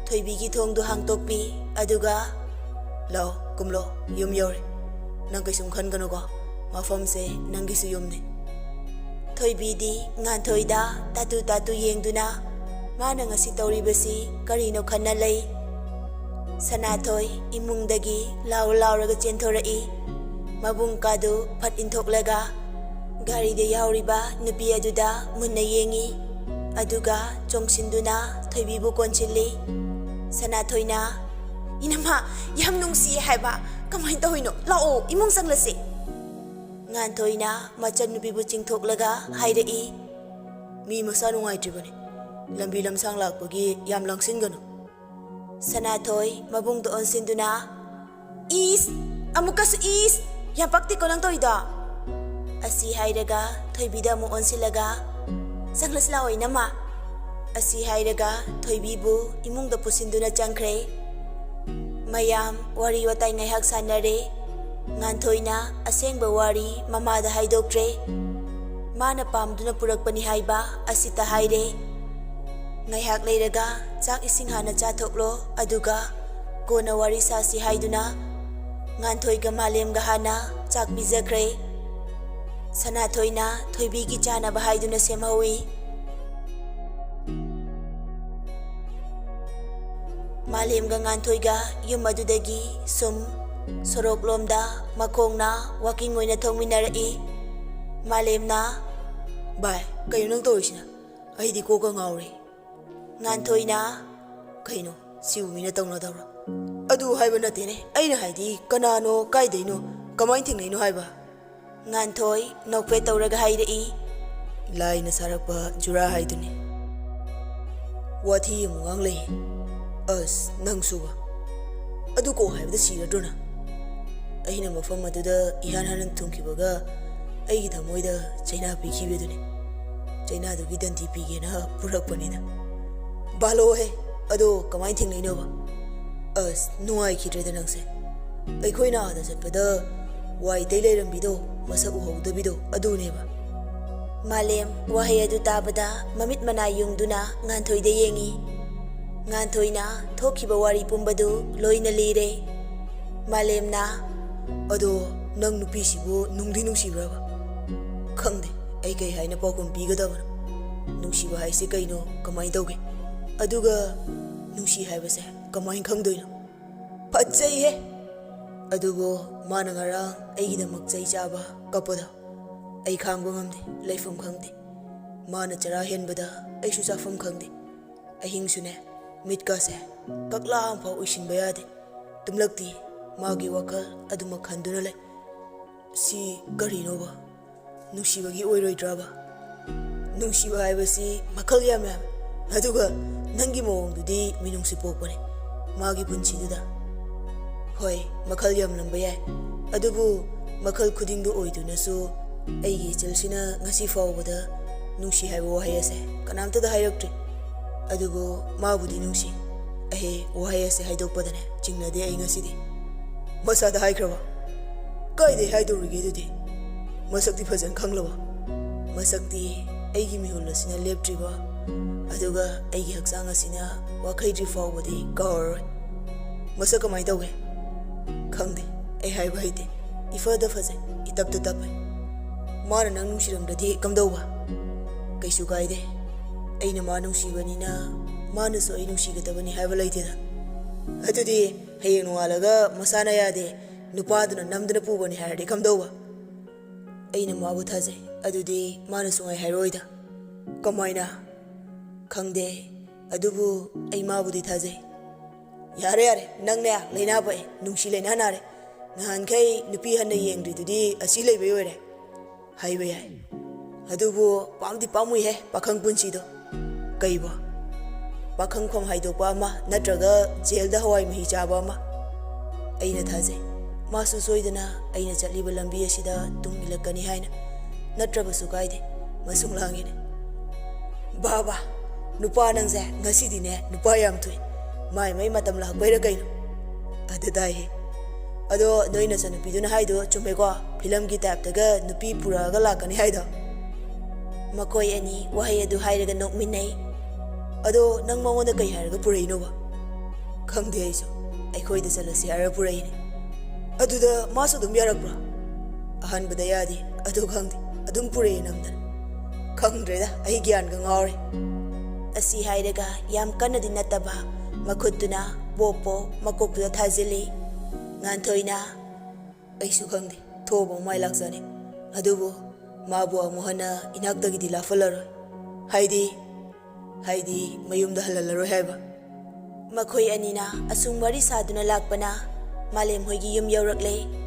ꯊꯣꯏꯕꯤꯒꯤ ꯊꯣꯡꯗꯨ ꯍꯥꯡꯇꯣꯛꯄꯤ꯫ ꯑꯗꯨꯒ, "ꯂꯥꯛꯑꯣ, ꯀꯨꯝꯂꯣ, ꯌꯨꯝ ꯌꯧꯔꯦ꯫ ꯅꯪ ꯀꯩꯁꯨꯝ ꯈꯟꯒꯅꯨꯀꯣ, ꯃꯐꯝꯁꯦ ꯅꯪꯒꯤꯁꯨ ꯌꯨꯝꯅꯦ꯫" ꯊꯣꯏꯕꯤꯗꯤ ꯉꯥꯟꯊꯣꯏꯗ ꯇꯥꯇꯨ ꯇꯥꯇꯨ ꯌꯦꯡꯗꯨꯅ ꯃꯥꯅ ꯉꯁꯤ ꯇꯧꯔꯤꯕꯁꯤ ꯀꯔꯤꯅꯣ ꯈꯟꯅ ꯂꯩ꯫ ꯁꯅꯥꯊꯣꯏ ꯏꯃꯨꯡꯗꯒꯤ ꯂꯥꯎ ꯂꯥꯎꯔꯒ ꯆꯦꯟꯊꯣꯔꯛꯏ꯫ ꯃꯕꯨꯡ ꯀꯥꯗꯨ ꯐꯠ ꯏꯟꯊꯣꯛꯂꯒ ꯒꯥꯔꯤꯗ ꯌꯥꯎꯔꯤꯕ ꯅꯨꯄꯤ ꯑꯗꯨꯗ ꯃꯨꯟꯅ ꯌꯦꯡꯉꯤ꯫ ꯑꯗꯨꯒ ꯆꯣꯡꯁꯤꯟꯗꯨꯅ ꯊꯣꯏꯕꯤꯕꯨ ꯀꯣꯟꯁꯤꯜꯂꯤ꯫ ꯁꯅꯥꯊꯣꯏꯅ, "ꯏꯅꯝꯃ, ꯌꯥꯝ ꯅꯨꯡꯁꯤꯌꯦ ꯍꯥꯏꯕ꯫ ꯀꯃꯥꯏꯅ ꯇꯧꯔꯤꯅꯣ? ꯂꯥꯛꯑꯣ, ꯏꯃꯨꯡ ꯆꯪꯂꯁꯤ꯫" ꯉꯥꯟꯊꯣꯏꯅ ꯃꯆꯟꯅꯨꯄꯤꯕꯨ ꯆꯤꯡꯊꯣꯛꯂꯒ ꯍꯥꯏꯔꯛꯏ꯫ "ꯃꯤ ꯃꯁꯥ ꯅꯨꯡꯉꯥꯏꯇ꯭ꯔꯤꯕꯅꯤ꯫ ꯂꯝꯕꯤ ꯂꯝꯁꯥꯡ ꯂꯥꯛꯄꯒꯤ ꯌꯥꯝ ꯂꯥꯡꯁꯤꯟꯒꯅꯨ꯫ ꯁꯅꯥꯊꯣꯏ ꯃꯕꯨꯡꯗ ꯑꯣꯟꯁꯤꯟꯗꯨꯅ, "ꯏꯁ! ꯑꯃꯨꯛꯀꯁꯨ ꯏꯁ! ꯌꯥꯝ ꯄꯛꯇꯦꯀꯣ ꯅꯪ ꯇꯧꯔꯤꯗꯣ!" ꯑꯁꯤ ꯍꯥꯏꯔꯒ ꯊꯣꯏꯕꯤꯗ ꯑꯃꯨꯛ ꯑꯣꯟꯁꯤꯜꯂꯒ, "ꯆꯪꯂꯁꯤ ꯂꯥꯛꯑꯣ, ꯏꯅꯝꯃ!" ꯑꯁꯤ ꯍꯥꯏꯔꯒ ꯊꯣꯏꯕꯤꯕꯨ ꯏꯃꯨꯡꯗ ꯄꯨꯁꯤꯟꯗꯨꯅ ꯆꯪꯈ꯭ꯔꯦ꯫ ꯃꯌꯥꯝ ꯋꯥꯔꯤ ꯋꯥꯇꯥꯏ ꯉꯥꯏꯍꯥꯛ ꯁꯥꯟꯅꯔꯦ꯫ ꯉꯥꯟꯊꯣꯏꯅ ꯑꯁꯦꯡꯕ ꯋꯥꯔꯤ ꯃꯃꯥꯗ ꯍꯥꯏꯗꯣꯛꯇ꯭ꯔꯦ꯫ ꯃꯥꯅ ꯄꯥꯝꯗꯨꯅ ꯄꯨꯔꯛꯄꯅꯤ ꯍꯥꯏꯕ ꯑꯁꯤꯇ ꯍꯥꯏꯔꯦ꯫ ꯉꯥꯏꯍꯥꯛ ꯂꯩꯔꯒ ꯆꯥꯛ ꯏꯁꯤꯡ ꯍꯥꯟꯅ ꯆꯥꯊꯣꯛꯂꯣ, ꯑꯗꯨꯒ ꯀꯣꯟꯅ ꯋꯥꯔꯤ ꯁꯥꯁꯤ ꯍꯥꯏꯗꯨꯅ ꯉꯥꯟꯊꯣꯏꯒ ꯃꯥꯂꯦꯝꯒ ꯍꯥꯟꯅ ꯆꯥꯛ ꯄꯤꯖꯈ꯭ꯔꯦ꯫ ꯁꯅꯥꯊꯣꯏꯅ ꯊꯣꯏꯕꯤꯒꯤ ꯆꯥꯅꯕ ꯍꯥꯏꯗꯨꯅ ꯁꯦꯝꯍꯧꯏ꯫ ꯃꯥꯂꯦꯝꯒ ꯉꯥꯟꯊꯣꯏꯒ ꯌꯨꯝ ꯑꯗꯨꯗꯒꯤ ꯁꯨꯝ ꯁꯣꯔꯣꯛꯂꯣꯝꯗ ꯃꯈꯣꯡꯅ ꯋꯥꯀꯤꯡ ꯑꯣꯏꯅ ꯊꯣꯡꯃꯤꯟꯅꯔꯛꯏ꯫ ꯃꯥꯂꯦꯝꯅ, "ꯚꯥꯏ, ꯀꯩꯅꯣ ꯅꯪ ꯇꯧꯔꯤꯁꯤꯅ? ꯑꯩꯗꯤ ꯀꯣꯛꯀ ꯉꯥꯎꯔꯦ꯫" ꯉꯥꯟꯊꯣꯏꯅ, "ꯀꯩꯅꯣ, ꯁꯤꯕꯨ ꯃꯤꯅ ꯇꯧꯅꯗꯕ꯭ꯔꯣ?" "ꯑꯗꯨ ꯍꯥꯏꯕ ꯅꯠꯇꯦꯅꯦ, ꯑꯩꯅ ꯍꯥꯏꯗꯤ ꯀꯅꯥꯅꯣ, ꯀꯥꯏꯗꯩꯅꯣ, ꯀꯃꯥꯏꯅ ꯊꯦꯡꯅꯩꯅꯣ ꯍꯥꯏꯕ?" ꯉꯥꯟꯊꯣꯏ ꯅꯣꯛꯐꯦꯠ ꯇꯧꯔꯒ ꯍꯥꯏꯔꯛꯏ, "ꯂꯥꯏꯅ ꯁꯥꯔꯛꯄ ꯖꯨꯔꯥ ꯍꯥꯏꯗꯨꯅꯤ꯫" "ꯋꯥꯊꯤ ꯑꯃꯨꯛ ꯉꯥꯡꯂꯛꯏ꯫ ꯑꯁ, ꯅꯪꯁꯨꯕ꯫ ꯑꯗꯨ ꯀꯣꯛ ꯍꯥꯏꯕꯗ ꯁꯤꯔꯗ꯭ꯔꯣ ꯅꯪ? ꯑꯩꯅ ꯃꯐꯝ ꯑꯗꯨꯗ ꯏꯍꯥꯟ ꯍꯥꯟꯅ ꯊꯨꯡꯈꯤꯕꯒ ꯑꯩꯒꯤ ꯊꯃꯣꯏꯗ ꯆꯩꯅꯥ ꯄꯤꯈꯤꯕꯗꯨꯅꯤ꯫ ꯆꯩꯅꯥꯗꯨꯒꯤ ꯗꯟꯗꯤ ꯄꯤꯒꯦꯅ ꯄꯨꯔꯛꯄꯅꯤꯗ꯫" "ꯕꯥꯂꯣꯍꯦ, ꯑꯗꯣ ꯀꯃꯥꯏꯅ ꯊꯦꯡꯅꯩꯅꯣꯕ?" "ꯑꯁ, ꯅꯨꯡꯉꯥꯏꯈꯤꯗ꯭ꯔꯦꯗ ꯅꯪꯁꯦ꯫ ꯑꯩꯈꯣꯏꯅ ꯑꯥꯗ ꯆꯠꯄꯗ ꯋꯥꯏ ꯇꯩ ꯂꯩꯔꯝꯕꯤꯗꯣ, ꯃꯁꯛ ꯎꯍꯧꯗꯕꯤꯗꯣ, ꯑꯗꯨꯅꯦꯕ꯫" ꯃꯥꯂꯦꯝ ꯋꯥꯍꯩ ꯑꯗꯨ ꯇꯥꯕꯗ ꯃꯃꯤꯠ ꯃꯅꯥ ꯌꯨꯡꯗꯨꯅ ꯉꯥꯟꯊꯣꯏꯗ ꯌꯦꯡꯉꯤ꯫ ꯉꯥꯟꯊꯣꯏꯅ ꯊꯣꯛꯈꯤꯕ ꯋꯥꯔꯤ ꯄꯨꯝꯕꯗꯨ ꯂꯣꯏꯅ ꯂꯤꯔꯦ꯫ ꯃꯥꯂꯦꯝꯅ, "ꯑꯗꯣ ꯅꯪ ꯅꯨꯄꯤꯁꯤꯕꯨ ꯅꯨꯡꯗꯤ ꯅꯨꯡꯁꯤꯕ꯭ꯔꯕ?" "ꯈꯪꯗꯦ, ꯑꯩ ꯀꯩ ꯍꯥꯏꯅ ꯄꯥꯎꯈꯨꯝ ꯄꯤꯒꯗꯕꯅꯣ꯫ ꯅꯨꯡꯁꯤꯕ ꯍꯥꯏꯁꯦ ꯀꯩꯅꯣ, ꯀꯃꯥꯏꯅ ꯇꯧꯒꯦ? ꯑꯗꯨꯒ ꯅꯨꯡꯁꯤ ꯍꯥꯏꯕꯁꯦ ꯀꯃꯥꯏꯅ ꯈꯪꯗꯣꯏꯅꯣ?" "ꯐꯠꯖꯩꯍꯦ!" "ꯑꯗꯨꯕꯨ ꯃꯥꯅ ꯉꯔꯥꯡ ꯑꯩꯒꯤꯗꯃꯛ ꯆꯩ ꯆꯥꯕ ꯀꯞꯄꯗꯣ ꯑꯩ ꯈꯥꯡꯕ ꯉꯝꯗꯦ, ꯂꯩꯐꯝ ꯈꯪꯗꯦ꯫ ꯃꯥꯅ ꯆꯔꯥ ꯍꯦꯟꯕꯗ ꯑꯩꯁꯨ ꯆꯥꯐꯝ ꯈꯪꯗꯦ꯫ ꯑꯍꯤꯡꯁꯨꯅꯦ, ꯃꯤꯠꯀꯥꯁꯦ ꯀꯛꯂꯥ ꯑꯃꯐꯥꯎ ꯎꯏꯁꯤꯟꯕ ꯌꯥꯗꯦ꯫ ꯇꯨꯝꯂꯛꯇꯤ, ꯃꯥꯒꯤ ꯋꯥꯈꯜ ꯑꯗꯨꯃꯛ ꯈꯟꯗꯨꯅ ꯂꯩ꯫ ꯁꯤ ꯀꯔꯤꯅꯣꯕ? ꯅꯨꯡꯁꯤꯕꯒꯤ ꯑꯣꯏꯔꯣꯏꯗ꯭ꯔꯕ? ꯅꯨꯡꯁꯤꯕ ꯍꯥꯏꯕꯁꯤ ꯃꯈꯜ ꯌꯥꯝ ꯌꯥꯝꯃꯤ꯫ ꯑꯗꯨꯒ ꯅꯪꯒꯤ ꯃꯑꯣꯡꯗꯨꯗꯤ ꯃꯤꯅꯨꯡꯁꯤ ꯄꯣꯛꯄꯅꯦ ꯃꯥꯒꯤ ꯄꯨꯟꯁꯤꯗꯨꯗ꯫ ꯍꯣꯏ, ꯃꯈꯜ ꯌꯥꯝꯂꯝꯕ ꯌꯥꯏ, ꯑꯗꯨꯕꯨ ꯃꯈꯜ ꯈꯨꯗꯤꯡꯗꯨ ꯑꯣꯏꯗꯨꯅꯁꯨ ꯑꯩꯒꯤ ꯏꯆꯜꯁꯤꯅ ꯉꯁꯤ ꯐꯥꯎꯕꯗ ꯅꯨꯡꯁꯤ ꯍꯥꯏꯕ ꯋꯥꯍꯩ ꯑꯁꯦ ꯀꯅꯥꯝꯇꯗ ꯍꯥꯏꯔꯛꯇ꯭ꯔꯤ꯫ ꯑꯗꯨꯕꯨ ꯃꯥꯕꯨꯗꯤ ꯅꯨꯡꯁꯤ꯫ ꯑꯍꯦ, ꯋꯥꯍꯩ ꯑꯁꯦ ꯍꯥꯏꯗꯣꯛꯄꯗꯅꯦ ꯆꯤꯡꯅꯗꯦ ꯑꯩ ꯉꯁꯤꯗꯤ꯫ ꯃꯁꯥꯗ ꯍꯥꯏꯈ꯭ꯔꯕ? ꯀꯥꯏꯗꯩ ꯍꯥꯏꯗꯧꯔꯤꯒꯦ ꯑꯗꯨꯗꯤ? ꯃꯁꯛꯇꯤ ꯐꯖꯅ ꯈꯪꯂꯕ? ꯃꯁꯛꯇꯤ ꯑꯩꯒꯤ ꯃꯤꯍꯨꯜ ꯑꯁꯤꯅ ꯂꯦꯞꯇ꯭ꯔꯤꯕ, ꯑꯗꯨꯒ ꯑꯩꯒꯤ ꯍꯛꯆꯥꯡ ꯑꯁꯤꯅ ꯋꯥꯈꯩꯗ꯭ꯔꯤ ꯐꯥꯎꯕꯗꯤ ꯀꯥꯎꯔꯔꯣꯏ꯫ ꯃꯁꯛ ꯀꯃꯥꯏꯅ ꯇꯧꯒꯦ? ꯈꯪꯗꯦ, ꯑꯩ ꯍꯥꯏꯕ ꯍꯩꯇꯦ꯫ ꯏꯐꯗ ꯐꯖꯩ, ꯏꯇꯞꯇ ꯇꯞꯄꯦ꯫ ꯃꯥꯅ ꯅꯪ ꯅꯨꯡꯁꯤꯔꯝꯗ꯭ꯔꯗꯤ ꯀꯝꯗꯧꯕ? ꯀꯩꯁꯨ ꯀꯥꯏꯗꯦ꯫ ꯑꯩꯅ ꯃꯥ ꯅꯨꯡꯁꯤꯕꯅꯤꯅ ꯃꯥꯅꯁꯨ ꯑꯩ ꯅꯨꯡꯁꯤꯒꯗꯕꯅꯤ ꯍꯥꯏꯕ ꯂꯩꯇꯦꯗ꯫ ꯑꯗꯨꯗꯤ ꯍꯌꯦꯡ ꯅꯣꯡꯉꯥꯜꯂꯒ ꯃꯁꯥꯅ ꯌꯥꯗꯦ, ꯅꯨꯄꯥꯗꯨꯅ ꯅꯝꯗꯨꯅ ꯄꯨꯕꯅꯤ ꯍꯥꯏꯔꯗꯤ ꯀꯝꯗꯧꯕ? ꯑꯩꯅ ꯃꯥꯕꯨ ꯊꯥꯖꯩ, ꯑꯗꯨꯗꯤ ꯃꯥꯅ ꯁꯨꯡꯍꯥꯏ ꯍꯥꯏꯔꯣꯏꯗ꯫ ꯀꯃꯥꯏꯅ? ꯈꯪꯗꯦ, ꯑꯗꯨꯕꯨ ꯑꯩ ꯃꯥꯕꯨꯗꯤ ꯊꯥꯖꯩ꯫ ꯌꯥꯔꯦ, ꯌꯥꯔꯦ, ꯅꯪꯅꯦ ꯂꯥꯏꯅꯥ ꯄꯛꯑꯦ, ꯅꯨꯡꯁꯤ ꯂꯥꯏꯅꯥ ꯅꯥꯔꯦ꯫ ꯅꯍꯥꯟꯈꯩ ꯅꯨꯄꯤ ꯍꯟꯅ ꯌꯦꯡꯗ꯭ꯔꯤꯗꯨꯗꯤ ꯑꯁꯤ ꯂꯩꯕꯩ ꯑꯣꯏꯔꯦ꯫ ꯍꯥꯏꯕ ꯌꯥꯏ꯫ ꯑꯗꯨꯕꯨ ꯄꯥꯝꯗꯤ ꯄꯥꯝꯃꯨꯏꯍꯦ, ꯄꯥꯈꯪ ꯄꯨꯟꯁꯤꯗꯣ꯫ ꯀꯩꯕꯣ? ꯄꯥꯈꯪꯐꯝ ꯍꯥꯏꯗꯣꯛꯄ ꯑꯃ ꯅꯠꯇ꯭ꯔꯒ ꯖꯦꯜꯗ ꯍꯋꯥꯏ ꯃꯍꯤ ꯆꯥꯕ ꯑꯃ꯫ ꯑꯩꯅ ꯊꯥꯖꯩ, ꯃꯥꯁꯨ ꯁꯣꯏꯗꯅ ꯑꯩꯅ ꯆꯠꯂꯤꯕ ꯂꯝꯕꯤ ꯑꯁꯤꯗ ꯇꯨꯡ ꯏꯜꯂꯛꯀꯅꯤ ꯍꯥꯏꯅ꯫ ꯅꯠꯇ꯭ꯔꯕꯁꯨ ꯀꯥꯏꯗꯦ, ꯃꯁꯨꯡ ꯂꯥꯡꯉꯤꯅꯦ꯫ ꯕꯥ ꯕꯥ, ꯅꯨꯄꯥ ꯅꯪꯁꯦ ꯉꯁꯤꯗꯤꯅꯦ ꯅꯨꯄꯥ ꯌꯥꯝ ꯊꯣꯛꯏ꯫ ꯃꯥꯏ ꯃꯥꯏ ꯃꯇꯝ ꯂꯥꯛꯄꯩꯔ ꯀꯩꯅꯣ? ꯑꯗꯨ ꯇꯥꯏꯍꯦ꯫ ꯑꯗꯣ ꯅꯣꯏ ꯅꯆꯟꯅꯨꯄꯤꯗꯨꯅ ꯍꯥꯏꯗꯣ ꯆꯨꯝꯃꯦꯀꯣ? ꯐꯤꯂꯝꯒꯤ ꯇꯥꯏꯞꯇꯒ ꯅꯨꯄꯤ ꯄꯨꯔꯛꯑꯒ ꯂꯥꯛꯀꯅꯤ ꯍꯥꯏꯗꯣ? ꯃꯈꯣꯏ ꯑꯅꯤ ꯋꯥꯍꯩ ꯑꯗꯨ ꯍꯥꯏꯔꯒ ꯅꯣꯛꯃꯤꯟꯅꯩ꯫ ꯑꯗꯣ ꯅꯪ ꯃꯉꯣꯟꯗ ꯀꯩ ꯍꯥꯏꯔꯒ ꯄꯨꯔꯛꯏꯅꯣꯕ? ꯈꯪꯗꯦ ꯑꯩꯁꯨ꯫ ꯑꯩꯈꯣꯏꯗ ꯆꯠꯂꯁꯤ ꯍꯥꯏꯔ ꯄꯨꯔꯛꯏꯅꯦ꯫ ꯑꯗꯨꯗ ꯃꯥꯁꯨ ꯑꯗꯨꯝ ꯌꯥꯔꯛꯄ꯭ꯔꯥ? ꯑꯍꯥꯟꯕꯗ ꯌꯥꯗꯦ, ꯑꯗꯨ ꯈꯪꯗꯦ, ꯑꯗꯨꯝ ꯄꯨꯔꯛꯑꯦ ꯅꯝꯗꯅ꯫ ꯈꯪꯗ꯭ꯔꯦꯗ, ꯑꯩ ꯒ꯭ꯌꯥꯟꯒ ꯉꯥꯎꯔꯦ꯫ ꯑꯁꯤ ꯍꯥꯏꯔꯒ ꯌꯥꯝ ꯀꯟꯅꯗꯤ ꯅꯠꯇꯕ ꯃꯈꯨꯠꯇꯨꯅ ꯄꯣꯞ ꯄꯣꯞ ꯃꯀꯣꯛꯇꯨꯗ ꯊꯥꯖꯤꯜꯂꯤ꯫ ꯉꯥꯟꯊꯣꯏꯅ, ꯑꯩꯁꯨ ꯈꯪꯗꯦ, ꯊꯣꯛꯑꯕ ꯃꯥꯏ ꯂꯥꯛꯆꯅꯤ꯫ ꯑꯗꯨꯕꯨ ꯃꯥꯕꯨ ꯑꯃꯨꯛ ꯍꯟꯅ ꯏꯅꯥꯛꯇꯒꯤꯗꯤ ꯂꯥꯞꯍꯜꯂꯔꯣꯏ꯫ ꯍꯥꯏꯗꯤ, ꯍꯥꯏꯗꯤ ꯃꯌꯨꯝꯗ ꯍꯜꯍꯜꯂꯔꯣꯏ ꯍꯥꯏꯕ꯫ ꯃꯈꯣꯏ ꯑꯅꯤꯅ ꯑꯁꯨꯝ ꯋꯥꯔꯤ ꯁꯥꯗꯨꯅ ꯂꯥꯛꯄꯅ ꯃꯥꯂꯦꯝ ꯍꯣꯏꯒꯤ ꯌꯨꯝ ꯌꯧꯔꯛꯂꯦ꯫